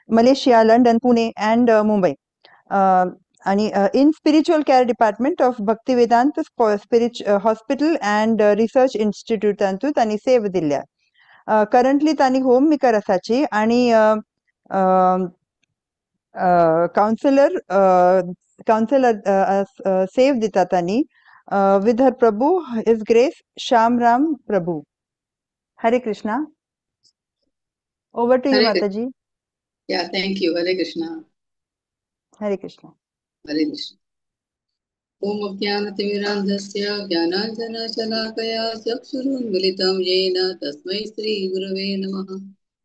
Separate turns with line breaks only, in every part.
Malaysia, London, Pune and Mumbai. आणि in spiritual care department of Bhaktivedanta Hospital and Research इन्स्टिट्यूटांतू तांणी सेवा दिल्या. Currently तांणी होम मेकर आसाची आणि काउन्सिलर काउन्सिलर सेव दिता तांणी with her Prabhu, his grace Shyam Ram Prabhu. Hare Krishna. Over to you, Mataji.
Yeah, thank you. Hare Krishna.
Hare Krishna.
Hare Krishna. ॐ अज्ञानतिमिरान्धस्य ज्ञानाञ्जनशलाकया चक्षुरुन्मिलितं येन तस्मै श्रीगुरवे नमः.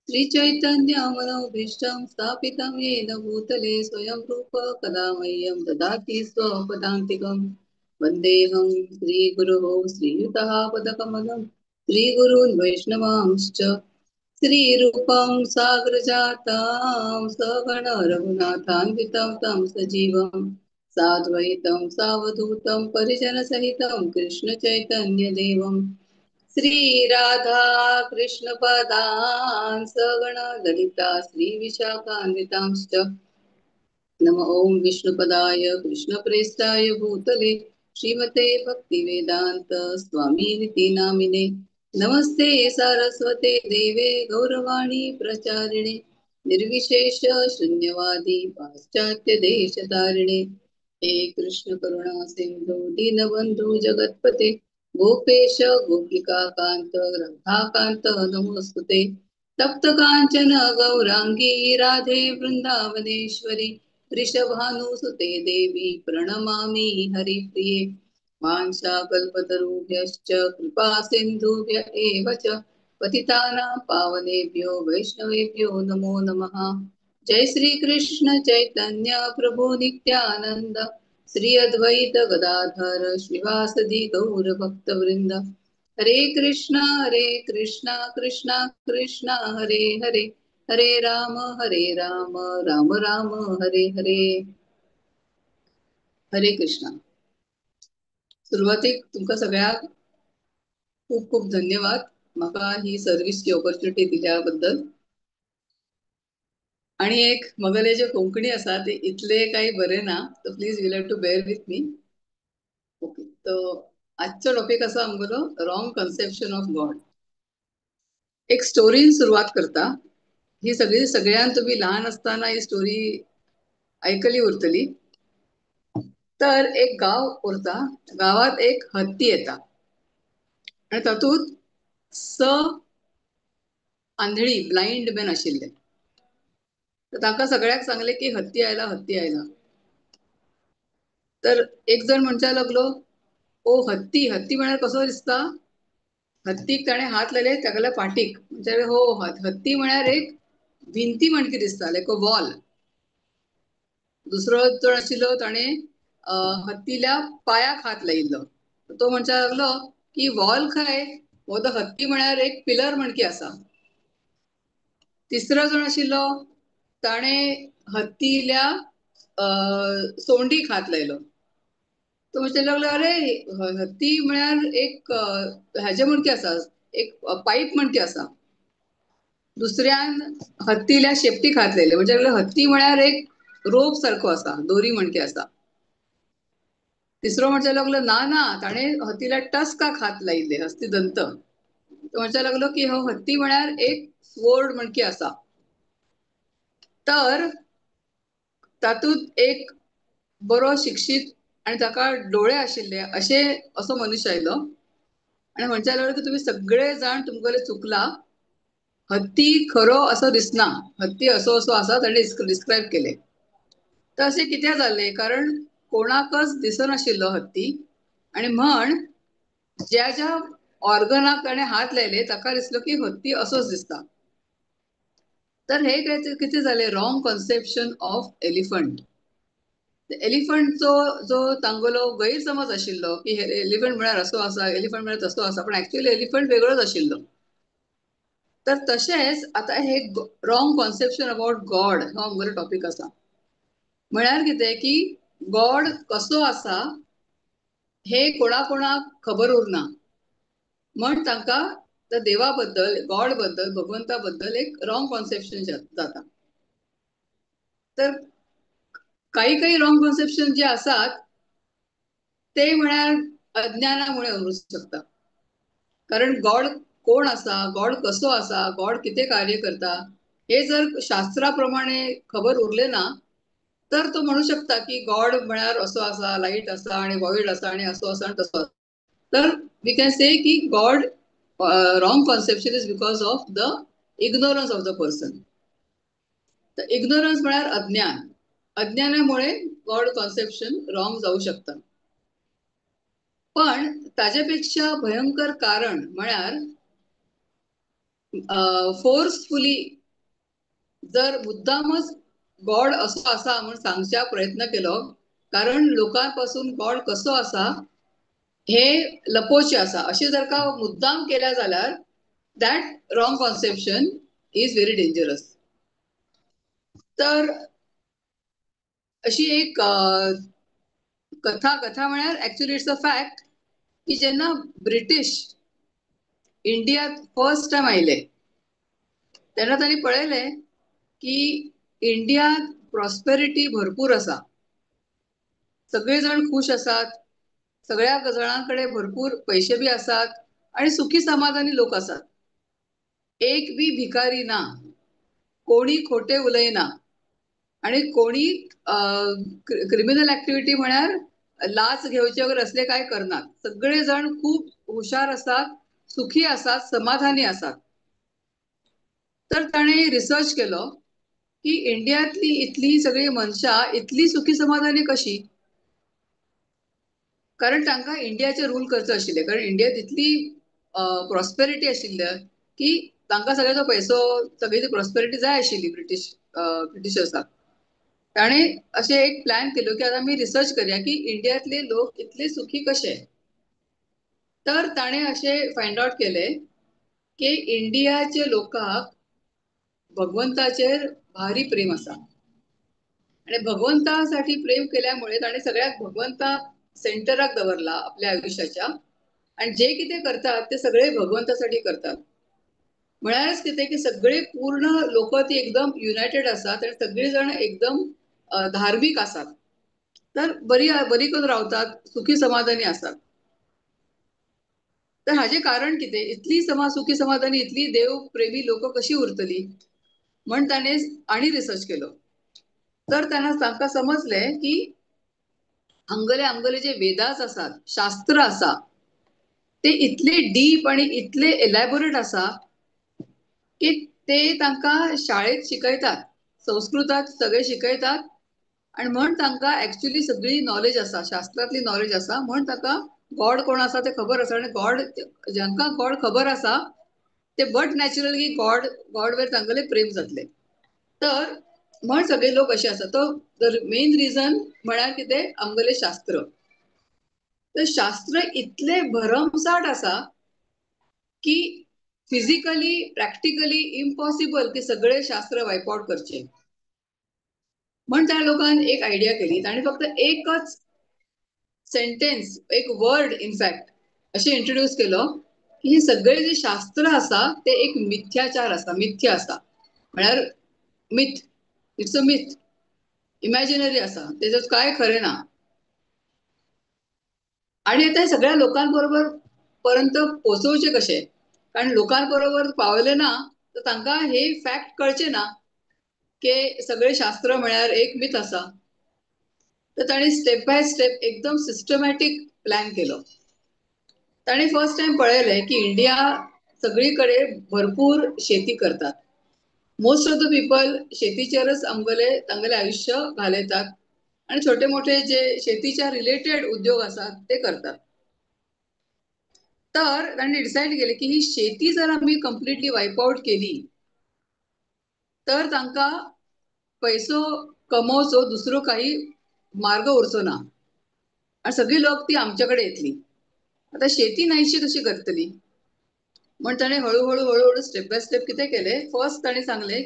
श्रीचैतन्यमनोभीष्टं स्थापितं येन भूतले स्वयं रूप कदा मह्यं ददाति स्वपदान्तिकं. वन्देऽहं श्रीगुरोः श्रीयुतः पदकमलं श्रीगुरून् वैष्णवांश्च. श्रीरूपं सागरजातं सगण रघुनाथान्वितं तं सजीवं साद्वैतं सावधूतं परिजनसहितं कृष्ण चैतन्यदेवं. श्रीराधा कृष्णपदान् सगण ललिता श्रीविशाखान्वितांश्च. नम ॐ विष्णुपदाय कृष्णप्रेष्ठाय भूतले श्रीमते भक्तिवेदांत स्वामीनिति नामिने. नमस्ते सारस्वते देवे गौरवाणी प्रचारिणे निर्विशेष शून्यवादी पाश्चात्य देशतारिणे. हे कृष्ण करुणा सिंधु दीनबंधु जगत्पते गोपेश गोपिका कांत राधाकांत नमोस्तुते. तप्त कांचन गौरांगी राधे वृंदावनेश्वरी वृषभानुसुते देवी प्रणमामि हरिप्रिये. वाञ्छाकल्पतरुभ्यश्च कृपा सिन्धुभ्य एव च पतितानां पावनेभ्यो वैष्णवेभ्यो नमो नमः. जय श्री कृष्ण चैतन्य प्रभु नित्यानंद श्री अद्वैत गदाधर श्रीवासदि गौर भक्तवृंद. हरे कृष्णा कृष्णा कृष्णा हरे हरे, हरे राम राम राम हरे हरे. हरे कृष्णा. सुरवातीक तुमकां सगळ्यांक खूप खूप धन्यवाद म्हाका ही सर्विसची ऑपॉर्च्युनिटी दिल्या बद्दल. आणि एक मगले जे कोंकणी आसा ते इतले काही बरे ना, तर please will have to bear with me. Okay, तर आजचो टॉपिक आसा आमगेलो रॉंग कन्सेप्शन ऑफ गॉड. एक स्टोरीन सुरवात करता. ही सगळी सगळ्यान तुम्ही लहान असताना ही स्टोरी ऐकली उरतली. तर एक गाव उरता, गावात एक हत्ती येता आणि तातूंत स आंधळी ब्लाइंड मॅन आशिल्ले. तर तांकां सगळ्याक सांगले की हत्ती आयला हत्ती आयला. तर एक जण म्हणपाक लागलो, ओ हत्ती, हत्ती म्हळ्यार कसो दिसता? हत्तीक ताणें हात लायले तागेल्या पाटीक, म्हणजे हो हत्ती म्हळ्यार एक भिंती म्हणकी दिसता, लायक अ वॉल. दुसरो जण आशिल्लो ताणें हत्तील्या पायाक हात लायिल्लो, तो म्हणपाक लागलो की वॉल खंय, हो तो हत्ती म्हळ्यार एक पिलर म्हणकी आसा. तिसरो जण आशिल्लो ताणें हत्तील्या सोंडीक हात लायलो, तो म्हणपाक लागलो अरे हत्ती म्हळ्यार एक हेजे म्हणकी आसा, एक पायप म्हणकी आसा. दुसऱ्यान हत्तील्या शेपटीक हात लायले, म्हणजे हत्ती म्हळ्यार एक रोप सारको आसा, दोरी म्हणकी आसा. तिसरो म्हणपाक लागलो ना ना, ताणें हत्तीला टस्काक हात लायिल्ले, हस्ती दंत. तो म्हणपाक लागलो की हो हत्ती म्हळ्यार एक स्वोर्ड म्हणकी आसा. तर तातूंत एक बरो शिक्षीत आनी ताका डोळे आशिल्ले अशे असो मनुष्य आयलो आनी म्हणपाक लागलो की तुमी सगळे जाण तुमगेले चुकला, हत्ती खरो असो दिसना, हत्ती असो असो आसा ताणें डिस्क्रायब केले. तर अशें कित्याक जालें, कारण कोणाकच दिसनाशिल्लो हत्ती आनी म्हण ज्या ज्या ऑर्गनाक ताणें हात लायले ताका दिसलो की हत्ती असोच दिसता. तर हे कितें जालें, रॉंग कॉन्सेप्शन ऑफ एलिफंट. एलिफंटचो जो तांगेलो गैरसमज आशिल्लो की एलिफंट म्हळ्यार असो आसा, एलिफंट म्हळ्यार तसो आसा, पण एक्चुअली एलिफंट वेगळोच आशिल्लो. तर तशेंच आतां हे रॉंग कॉन्सेप्शन अबाउट गॉड हो आमगेलो टॉपीक आसा. म्हळ्यार कितें की गॉड कसो आसा हे कोणा कोणाक खबर उरना, म्हण तांकां त्या देवा बद्दल, गॉड बद्दल, भगवंता बद्दल एक रॉंग कॉन्सेप्शन जाता. तर काही काही रॉंग कॉन्सेप्शन जे आसात ते म्हळ्यार अज्ञानामुळे उरूंक शकता. कारण गॉड कोण आसा, गॉड कसो आसा, गॉड कितें कार्य करता हे जर शास्त्रा प्रमाणे खबर उरले ना तर तो म्हणू शकता की गॉड म्हळ्यार असो आसा, लायट आसा आनी वॉयड आसा आनी असो आसा आनी तसो आसा. तर we can से की God wrong conception is because of the ignorance of the person. तर इग्नोरन्स म्हळ्यार अज्ञान, अज्ञानामुळे गॉड कॉन्सेप्शन रॉंग जाऊ शकता. पण ताजे पेक्षा भयंकर कारण म्हळ्यार फोर्सफुली जर मुद्दामच गॉड असो आसा म्हूण सांगच्या प्रयत्न केलो, कारण लोकांपासून गॉड कसो आसा हे लपोवचें आसा अशें जर का मुद्दाम केल्या जाल्यार that wrong conception is very dangerous. तर अशी एक कथा, कथा म्हळ्यार एक्चुअली it's a fact की जेन्ना ब्रिटीश इंडियात फर्स्ट टायम आयले तेन्ना तांणी पळयलें की इंडियात प्रॉस्पेरिटी भरपूर आसा, सगळे जाण खूश आसात, सगळ्या जाणां कडेन भरपूर पयशे बी आसात आनी सुखी समाधानी लोक आसात, एक बी भिकारी ना, कोणी खोटे उलयना आनी कोणी क्रिमिनल एक्टिविटी म्हळ्यार लाच घेवचे वगैरे असले काय करनात, सगळे जाण खूब हुशार आसात, सुखी आसात, समाधानी आसात. तर ताणें रिसर्च केलो की इंडियांतली इतली सगळी मनशां इतली सुखी समाधानी कशी, कारण तांकां इंडियाचेर रूल करचो आशिल्लें, कारण इंडियांत इतली प्रॉस्पेरिटी आशिल्ले की तांकां सगळ्याचो पयसो, सगळी ती प्रॉस्पेरिटी जाय आशिल्ली ब्रिटिशर्साक. ताणें अशें एक प्लॅन केलो की आतां आमी रिसर्च करया की इंडियांतले लोक इतले सुखी कशे. तर ताणें अशें फायंड आवट केलें की इंडियाचे लोकांक भगवंताचेर भारी प्रेम आसा आनी भगवंतासाठी प्रेम केल्यामुळे ताणें सगळ्याक भगवंता सेंटराक दवरला आपल्या आयुष्याच्या, आनी जे कितें करतात ते सगळे भगवंतासाठी करतात. म्हळ्यारच कितें की सगळे पूर्ण लोक ती एकदम युनायटेड आसात आनी सगळे जाण एकदम धार्मीक आसात, तर बरी बरी करून रावतात, सुखी समाधानी आसात. तर हाजें कारण कितें, इतली सुखी समाधानी, इतली देव प्रेमी लोक कशी उरतली म्हण ताणें आनी रिसर्च केलो. तर त्यांना तांकां समजलें की हांगले आमगेले जे वेदास आसात, शास्त्र आसा, ते इतले डीप आनी इतले एलॅबोरेट आसा की ते तांकां शाळेत शिकयतात, संस्कृतात सगळे शिकयतात आनी म्हण तांकां एक्चुअली सगळी नॉलेज आसा, शास्त्रांतली नॉलेज आसा, म्हण तांकां गॉड कोण आसा ते खबर आसा. आनी गॉड, जांकां गॉड खबर आसा ते बट नॅचरली गॉड, गॉड वयर तांगेलें प्रेम जातलें. तर म्हण सगळे लोक अशे आसा. तो मेन रिजन म्हळ्यार कितें, आमगेलें शास्त्र. तर शास्त्र इतले भरमसाठ आसा की फिजिकली प्रॅक्टिकली इम्पॉसिबल की सगळे शास्त्र वायप आउट करचे. म्हण त्या लोकांनी एक आयडिया केली, ताणें फक्त एकच सेंटेन्स, एक वर्ड इनफॅक्ट अशें इंट्रोड्यूस केलो की हे सगळे जे शास्त्र आसा ते एक मिथ्याचार आसा, मिथ्या आसा, म्हळ्यार myth, it's a myth, imaginary आसा, तेजो काय खरें ना. आणि आता सगळ्या लोकांबरोबर पर्यंत पोचवचे कशे, कारण लोकांबरोबर पावले ना तर तांकां हे फॅक्ट कळचे ना की सगळे शास्त्र म्हळ्यार एक मिथ आसा. तर ताणें स्टेप बाय स्टेप एकदम सिस्टमॅटीक प्लॅन केलो. ताणें फर्स्ट टायम पळयलें की इंडिया सगळीकडे भरपूर शेती करतात, मोस्ट ऑफ the people शेतीचेरच आमगेले तांगेलें आयुष्य घालयतात आनी छोटे मोठे जे शेतीच्या रिलेटेड उद्योग आसात ते करतात. तर तांणी डिसायड केलें की ही शेती जर आमी कंप्लिटली वायप आउट केली तर तांकां पयसो कमोवचो दुसरो काही मार्ग उरचो ना आनी सगळी लोक ती आमचे कडेन येतली. आतां शेती नाहीशी कशी करतली म्हण ताणें हळूहळू हळूहळू स्टेप बाय स्टेप कितें केलें, फर्स्ट ताणें सांगलें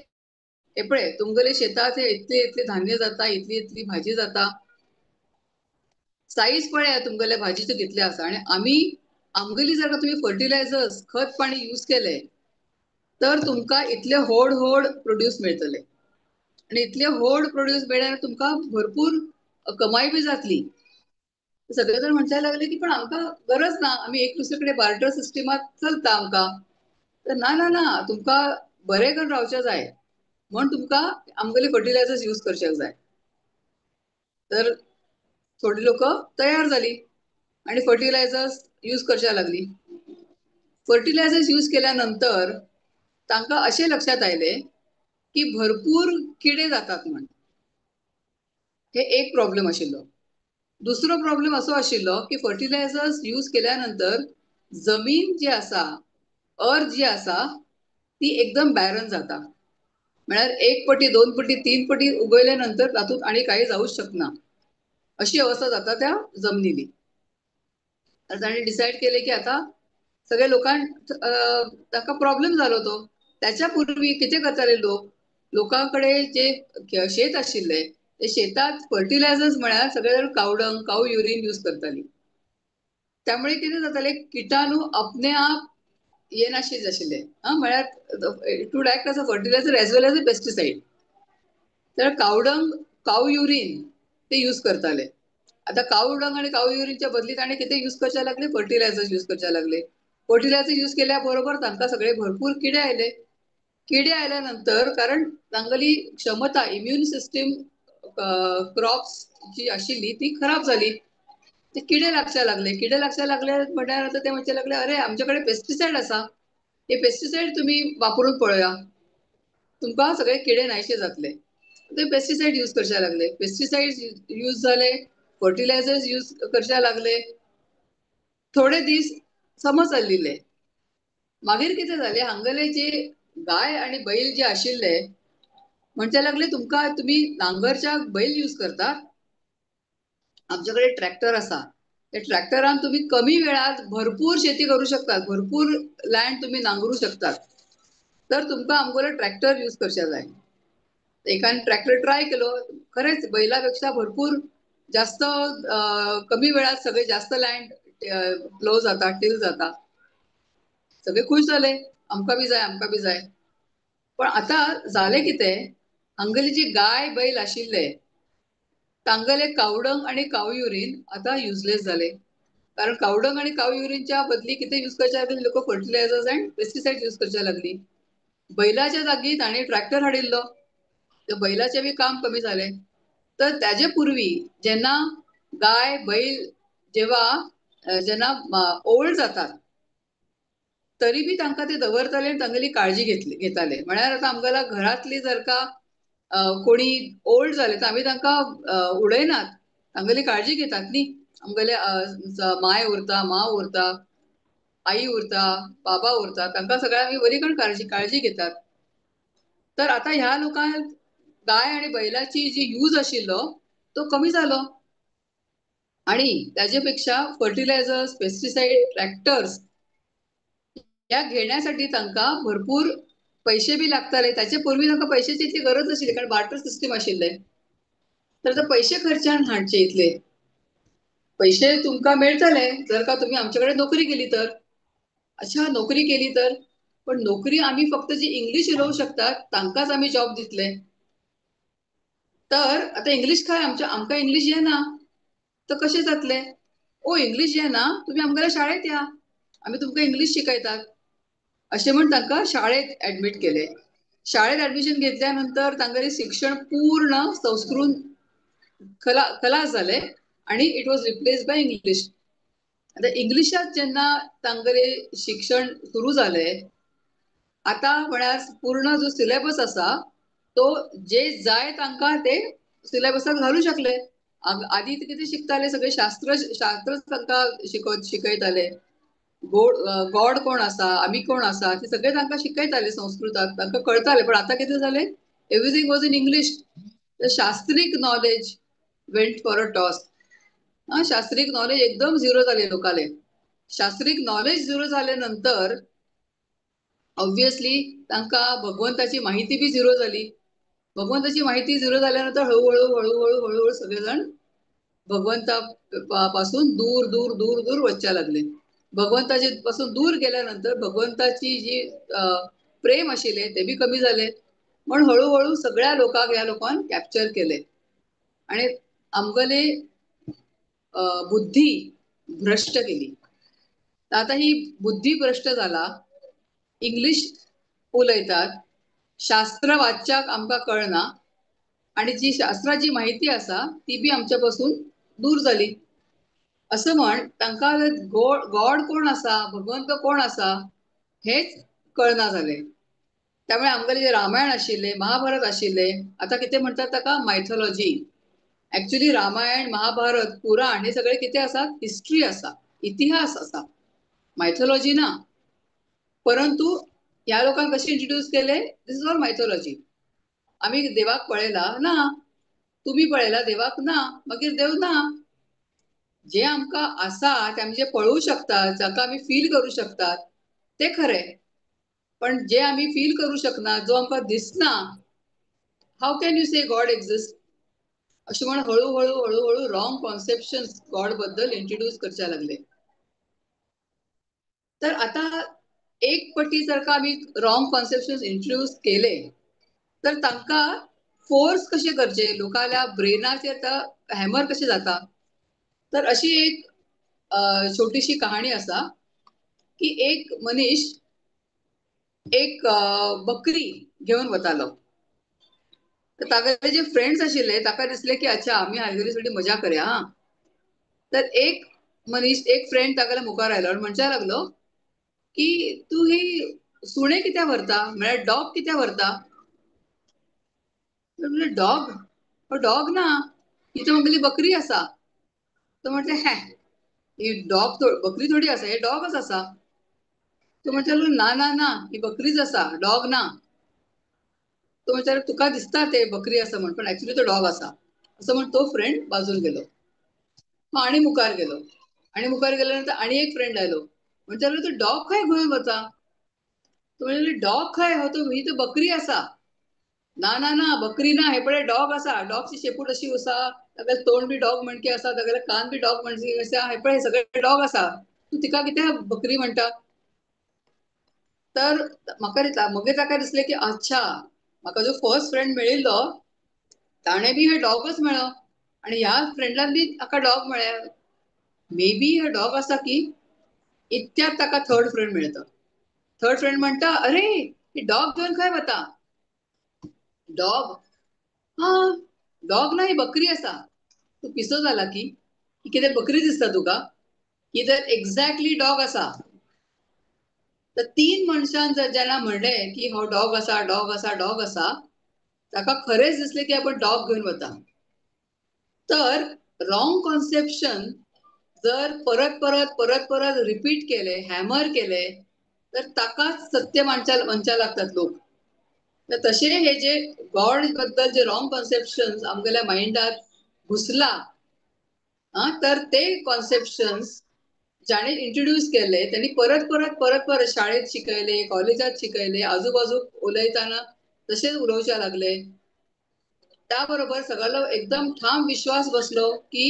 हे पळय तुमगेले शेतात हे इतले इतले धान्य जाता, इतली इतली भाजी जाता, साईज पळया तुमगेले भाजीचे कितले आसा, आनी आमी आमगेली जर का तुमी फर्टिलायझर्स खत पाणी यूज केले तर तुमकां इतले होड होड प्रोड्यूस मेळटले. आनी इतले व्हड प्रोड्यूस मेळ्ळ्यार तुमकां भरपूर कमाई बी जातली. सगळे जण म्हणपाक लागले की पण आमकां गरज ना, आमी एक दुसरे कडेन बार्टर सिस्टमात चलता आमकां. तर ना ना ना, तुमकां बरें करून रावचें जाय म्हण तुमकां आमगेले फर्टिलायझर्स यूज करच्याक जाय. तर थोडी लोक तयार जाली आणि फर्टिलायझर्स यूज करच्या लागली. फर्टिलायझर्स यूज केल्यानंतर तांकां अशें लक्षात आयलें की भरपूर किडे जातात म्हण. हे एक प्रॉब्लेम आशिल्लो. दुसरो प्रॉब्लेम असो आशिल्लो की फर्टिलायझर्स यूज केल्यानंतर जमीन जी आसा, अर्थ जी आसा ती एकदम बॅरन जाता. म्हळ्यार एक पटी, दोन पटी, तीन पटी उगयल्या नंतर तातूंत आनी काही जाऊच शकना अशी अवस्था जाता त्या जमनीली. तर तांणी डिसायड केले की आता सगळे लोकांक ताका प्रॉब्लेम जालो तो. त्याच्या पूर्वी कितें करताले लोक, लोकांकडे जे शेत आशिल्ले ते शेतात फर्टिलायझर्स म्हळ्यार सगळे जाण कावडंग, काव युरीन यूज करताली. त्यामुळे कितें जाताले, किटाणू अपने आप येनाशे आशिल्ले. म्हळ्यार it would act as a fertilizer as well as a pesticide. तर कावडंग, काव युरीन ते यूज करताले. आता कावडंग आणि काव युरीनच्या बदली ताणें कितें यूज करच्या लागले, फर्टिलायझर्स यूज करच्या लागले. फर्टिलायझर यूज केल्या बरोबर तांकां सगळे भरपूर किडे आयले. किडे आयल्यानंतर कारण तांगली क्षमता, इम्युन सिस्टीम क्रॉप्स जी आशिल्ली ती खराब जाली. ते किडे लागच्या लागले. किडे लागच्या लागले म्हळ्यार आतां ते म्हणचे लागले, अरे आमचे कडेन पेस्टिसायड आसा, हे पेस्टिसायड तुमी वापरून पळया, तुमकां सगळे किडे नायशे जातले. ते पेस्टिसायड यूज करच्या लागले. पेस्टिसायड यूज जाले, फर्टिलायझर्स यूज करच्या लागले. थोडे दीस समज चल्लिले. मागीर कितें जालें, हांगेले जे गाय आनी बैल जे आशिल्ले म्हणचे लागले, तुमकां तुमी नांगरच्याक बैल यूज करतात, आमचे कडेन ट्रॅक्टर आसा, त्या ट्रॅक्टरान तुमी कमी वेळात भरपूर शेती करू शकतात, भरपूर लँड तुमी नांगरू शकतात, तर तुमकां आमगेलो ट्रॅक्टर यूज करचे जाय. एकान ट्रॅक्टर ट्राय केलो, खरेंच बैलापेक्षा भरपूर जास्त कमी वेळात सगळे जास्त लँड प्लो जाता, टील जाता. सगळे खुश जाले, आमकां बी जाय, आमकां बी जाय. पण आतां जालें कितें, हांगेली जी गाय बैल आशिल्ले तांगेले कावडंग आनी काव युरीन आतां युजलेस जाले. कारण कावडंग आनी काव युरीनच्या बदली कितें यूज करच्या लागली लोक, फर्टिलायझर्स अँड पेस्टिसायड यूज करच्या लागली. बैलाच्या जागी ताणें ट्रॅक्टर हाडिल्लो, तर बैलाचें बी काम कमी जालें. तर त्याचे पूर्वी जेन्ना गाय बैल जेव्हा जेन्ना ओल्ड जातात तरी बी तांकां ते दवरताले आनी तांगेली काळजी घेताले. म्हळ्यार आतां आमगेल्या घरांतली जर का कोणी ओल्ड जाले तर आमी तांकां उडयनात, तांगेली काळजी घेतात न्ही. आमगेले माय उरता, माव उरता, आई उरता, बाबा उरता, तांकां सगळ्यांक आमी बरी करून काळजी घेतात. तर आतां ह्या लोकांक गाय आनी बैलाची जी यूज आशिल्लो तो कमी जालो आणि त्याचे पेक्षा फर्टिलायझर्स, पेस्टिसाइड, ट्रॅक्टर्स ह्या घेण्यासाठी तांकां भरपूर पैसे बी लागताले. त्याचे पूर्वी तांकां पैशाची इतली गरज नाशिल्ली, कारण बार्टर सिस्टीम आशिल्ले. तर आतां पैसे खर्चान हाडचे, इतले पैसे तुमकां मेळटले जर का तुमी आमचे कडेन नोकरी केली तर. अच्छा, नोकरी केली तर, पण नोकरी आमी फक्त जी इंग्लीश उलोवंक शकतात तांकांच आमी जॉब दितले. तर आतां इंग्लीश खंय, आमकां इंग्लीश येना तर कशें जातलें? ओ इंग्लीश येना, तुमी आमगेल्या शाळेंत या, आमी तुमकां इंग्लीश शिकयतात अशें म्हण तांकां शाळेंत एडमीट केले. शाळेंत एडमिशन घेतल्या नंतर तांगेलें शिक्षण पूर्ण संस्कृत खलास जालें आनी it was replace by English. आतां इंग्लिशांत जेन्ना तांगेलें शिक्षण सुरू जालें, आतां म्हळ्यार पूर्ण जो सिलेबस आसा तो जे जाय तांकां ते सिलेबसाक घालू शकले. आदी कितें शिकताले सगळे शास्त्र तांकां शिकयताले. गॉड कोण आसा, आमी कोण आसा, ते सगळे तांकां शिकयताले संस्कृताक, तांकां कळताले. पण आतां कितें जालें, एवरीथींग वॉज इन इंग्लीश. शास्त्रीक knowledge went for a toss. शास्त्रीक knowledge एकदम झिरो जाले लोकाले. शास्त्रीक नॉलेज झिरो जाले नंतर ऑब्वियसली तांकां भगवंताची माहिती बी झिरो जाली. भगवंताची माहिती झिरो जाल्यानंतर हळूहळू हळूहळू हळूहळू सगळेजण भगवंता पासून दूर दूर दूर दूर वचच्या लागले. भगवंताचे पासून दूर गेल्यानंतर भगवंताची जी प्रेम आशिल्लें ते बी कमी जालें. म्हण हळूहळू सगळ्या लोकांक ह्या लोकांक कॅप्चर केले आणि आमगेली बुद्धी भ्रष्ट केली. आता ही बुद्धी भ्रष्ट जाला, इंग्लिश उलयतात, शास्त्र वाचच्याक आमकां कळना आणि जी शास्त्राची माहिती आसा ती बी आमच्या पासून दूर जाली. असं म्हण तांकां गॉड कोण आसा, भगवंत कोण आसा हेच कळना जालें. त्यामुळे आमगेलें जे रामायण आशिल्लें, महाभारत आशिल्लें, आतां कितें म्हणटात ताका मायथोलॉजी. ऍक्च्युली रामायण, महाभारत, पुराण हे सगळे कितें आसा, हिस्ट्री आसा, इतिहास आसा, मायथोलॉजी ना. परंतु ह्या लोकांक कशें इंट्रोड्यूस केले, this is all mythology. आमी देवाक पळयला ना, तुमी पळयला देवाक ना, मागीर देव ना. जे आमकां आसा ते आमी जे पळोवंक शकतात, जाका आमी फील करूं शकतात ते खरें, पण जे आमी फील करूं शकना, जो आमकां दिसना, how can you say God exist? अशें म्हण हळूहळू हळूहळू रॉंग कॉन्सेप्शन गॉड बद्दल इंट्रोड्यूस करचे लागले. तर आता एक पटी जर का आमी रॉंग कॉन्सेप्शन इंट्रोड्यूस केले तर तांकां फोर्स कशें करचे, लोकांल्या ब्रेनाचेर हॅमर कशें जाता. तर अशी एक छोटीशी कहाणी आसा की एक मनीस एक बकरी घेवन वतालो. तर तागेले जे फ्रेंड्स आशिल्ले ताका दिसले की अच्छा आमी हालगेली थोडी मजा करया हा. तर एक मनीस, एक फ्रेंड तागेल्या मुखार आयलो आनी म्हणच्या लागलो की तूं ही सुणे कित्याक व्हरता, म्हळ्यार डॉग कित्याक व्हरता? म्हणलें डॉग, डॉग ना, ही तर म्हगेली बकरी आसा. तो म्हटलें हे ही डॉग बकरी थोडी आसा, हे डॉगच आसा. तो म्हणटालो ना ना ना, ही बकरीच आसा, डॉग ना. तो म्हणटालो तुका दिसता ते बकरी आसा म्हण, पण ऍक्च्युली तो डॉग आसा. असं म्हण तो फ्रेंड बाजून गेलो. आणि मुखार गेलो आणि मुखार गेल्यानंतर आणि एक फ्रेंड आयलो, म्हणटालो तू डॉग खंय घेवन वता? तो म्हणले डॉग खंय, हो तो ही तर बकरी आसा. ना ना ना, बकरी ना, हे पळय डॉग आसा, डॉगची शेपूट अशी आसा, तागेलें तोंड बी डॉग म्हणके आसा, तागेले कान बी डॉग म्हणके आसा, हे पळय सगळे डॉग आसा, तूं तिका कित्याक बकरी म्हणटा? तर म्हाका दिसता, मगीर ताका दिसलें की अच्छा, म्हाका जो फर्स्ट फ्रेंड मेळिल्लो ताणें बी हे डॉगच मेळ्ळो आनी ह्या फ्रेंडान बी हाका डॉग मेळ्ळ्या, मे बी हे डॉग आसा की. इतक्यात ताका थर्ड फ्रेंड मेळटा. थर्ड फ्रेंड म्हणटा अरे ही डॉग घेवन खंय वता? डॉग, हा डॉग ना, ही बकरी आसा. तूं पिसो जाला की, ही कितें बकरी दिसता तुका? ही तर एक्झॅक्टली डॉग आसा. तर तीन मनशान जर जेन्ना म्हणलें की हो डॉग आसा, डॉग आसा, डॉग आसा, ताका खरेंच दिसलें की आपण डॉग घेवन वता. तर रॉंग कॉन्सेप्शन जर परत परत परत परत रिपीट केले, हॅमर केले, तर ताकाच सत्य मानच्या लागतात लोक. तर तशे हे जे गॉड बद्दल जे रॉंग कॉन्सेप्शन आमगेल्या माइंडात घुसला, तर ते कॉन्सेप्शन्स ज्याने इंट्रोड्यूस केले त्यांनी परत परत परत परत शाळेत शिकयले, कॉलेजात शिकयले, आजूबाजू उलयताना तसेच उलोवच्या लागले. त्याबरोबर सगळ्याला एकदम ठाम विश्वास बसलो की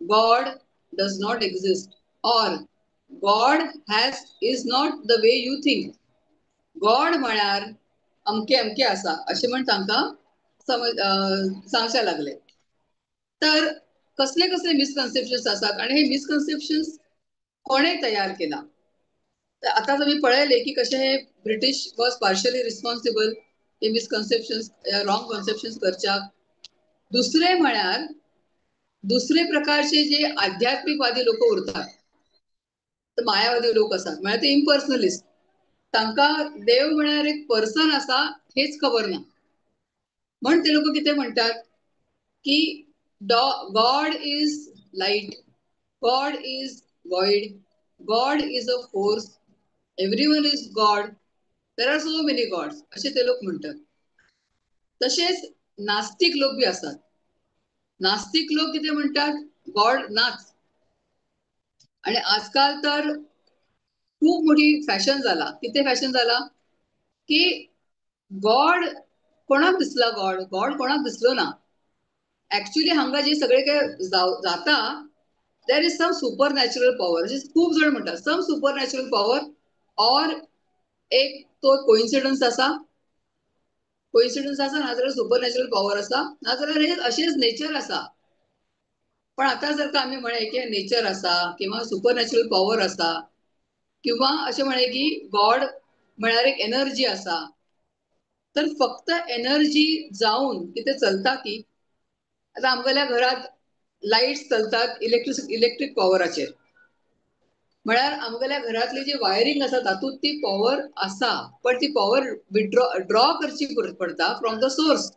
God does not exist or God has is not the way you think. God म्हळ्यार अमके अमके आसा अशें म्हण तांकां समज सांगचे लागले. तर कसले कसले मिसकन्सेप्शन्स आसात आणि हे मिसकन्सेप्शन्स कोणे तयार केला? तर आता तुम्ही पळयले की कशे हे ब्रिटिश वॉज पार्शली रिस्पॉन्सिबल हे मिसकन्सेप्शन्स, रॉंग कॉन्सेप्शन्स करच्याक. दुसरे म्हळ्यार दुसरे प्रकारचे जे आध्यात्मिकवादी लोक उरतात, तर मायावादी लोक आसात, म्हळ्यार ते इम्पर्सनलिस्ट. तांकां देव म्हळ्यार एक पर्सन आसा हेच खबर ना. म्हण ते लोक कितें म्हणटात की God is light, God is void, God is a force, everyone is God, there are so many gods, अशे ते लोक म्हणटात. तशेच नास्तिक लोक बी आसात. नास्तिक लोक कितें म्हणटात, गॉड नाच. आणि आजकाल तर खूप मोठी फॅशन जाला. कितें फॅशन जाला की गॉड कोणाक दिसला, गॉड गॉड कोणाक दिसलो ना. ऍक्च्युली हांगा जे सगळे काय जाता, there is some supernatural power, अशें खूब जण म्हणटात, some supernatural power or एक तो कोइन्सिडन्स आसा. कोइन्सिडन्स आसा नाजाल्यार सुपर नॅचरल पॉवर आसा, नाजाल्यार हे अशेंच नेचर आसा. पण आतां जर का आमी म्हळें की नेचर आसा किंवा सुपर नॅचरल पॉवर आसा किंवा अशें म्हळें की गॉड म्हळ्यार एक एनर्जी आसा, तर फक्त एनर्जी जावन कितें चलता की आतां आमगेल्या घरांत लायट्स चलतात इलेक्ट्रीक पॉवराचेर, म्हळ्यार आमगेल्या घरांतली जी वायरींग आसा तातूंत ती पॉवर आसा, पण ती पॉवर विड्रॉ ड्रॉ करची पडटा फ्रॉम the source.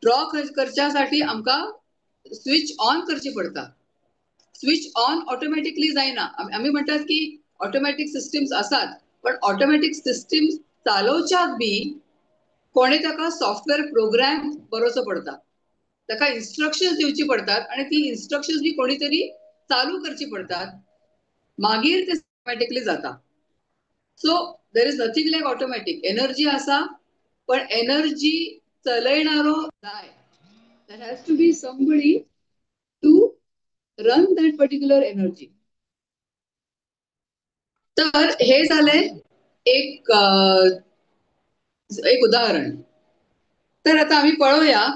Draw करच्या साठी आमकां स्विच ऑन करची पडटा. स्विच ऑन ऑटोमॅटिकली जायना. आमी म्हणटात की ऑटोमॅटीक सिस्टम्स आसात, पण ऑटोमॅटीक सिस्टम्स चालोवच्याक बी कोणे ताका सॉफ्टवेअर प्रोग्राम बरोवचो पडटा, ताका इन्स्ट्रक्शन्स दिवची पडटात आनी ती इन्स्ट्रक्शन्स बी कोणी तरी चालू करची पडटात, मागीर ते ऑटोमॅटिकली जाता. So there is nothing like automatic. Energy आसा पण एनर्जी चलयणारो जाय. There has to be somebody to run that particular energy. तर हे झाले एक एक उदाहरण. तर आता आम्ही पळोवया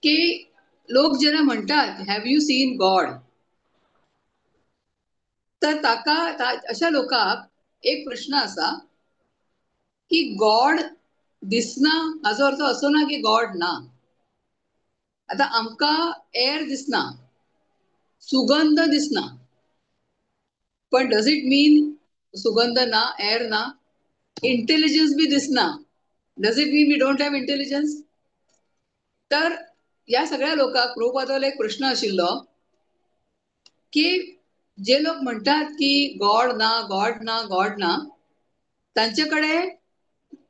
की लोक जेन्ना म्हणटात have you seen God, तर ताका अशा लोकांक एक प्रश्न आसा की गॉड दिसना हाजो अर्थ असो ना की गॉड ना. आता आमकां एअर दिसना, सुगंध दिसना, पण डज it मीन सुगंध ना, एअर ना, इंटेलिजन्स बी दिसना, does it mean we don't have intelligence? तर ह्या सगळ्या लोकांक प्रभुपादालो एक प्रश्न आशिल्लो की जे लोक म्हणटात की गॉड ना, गॉड ना, गॉड ना, तांचे कडेन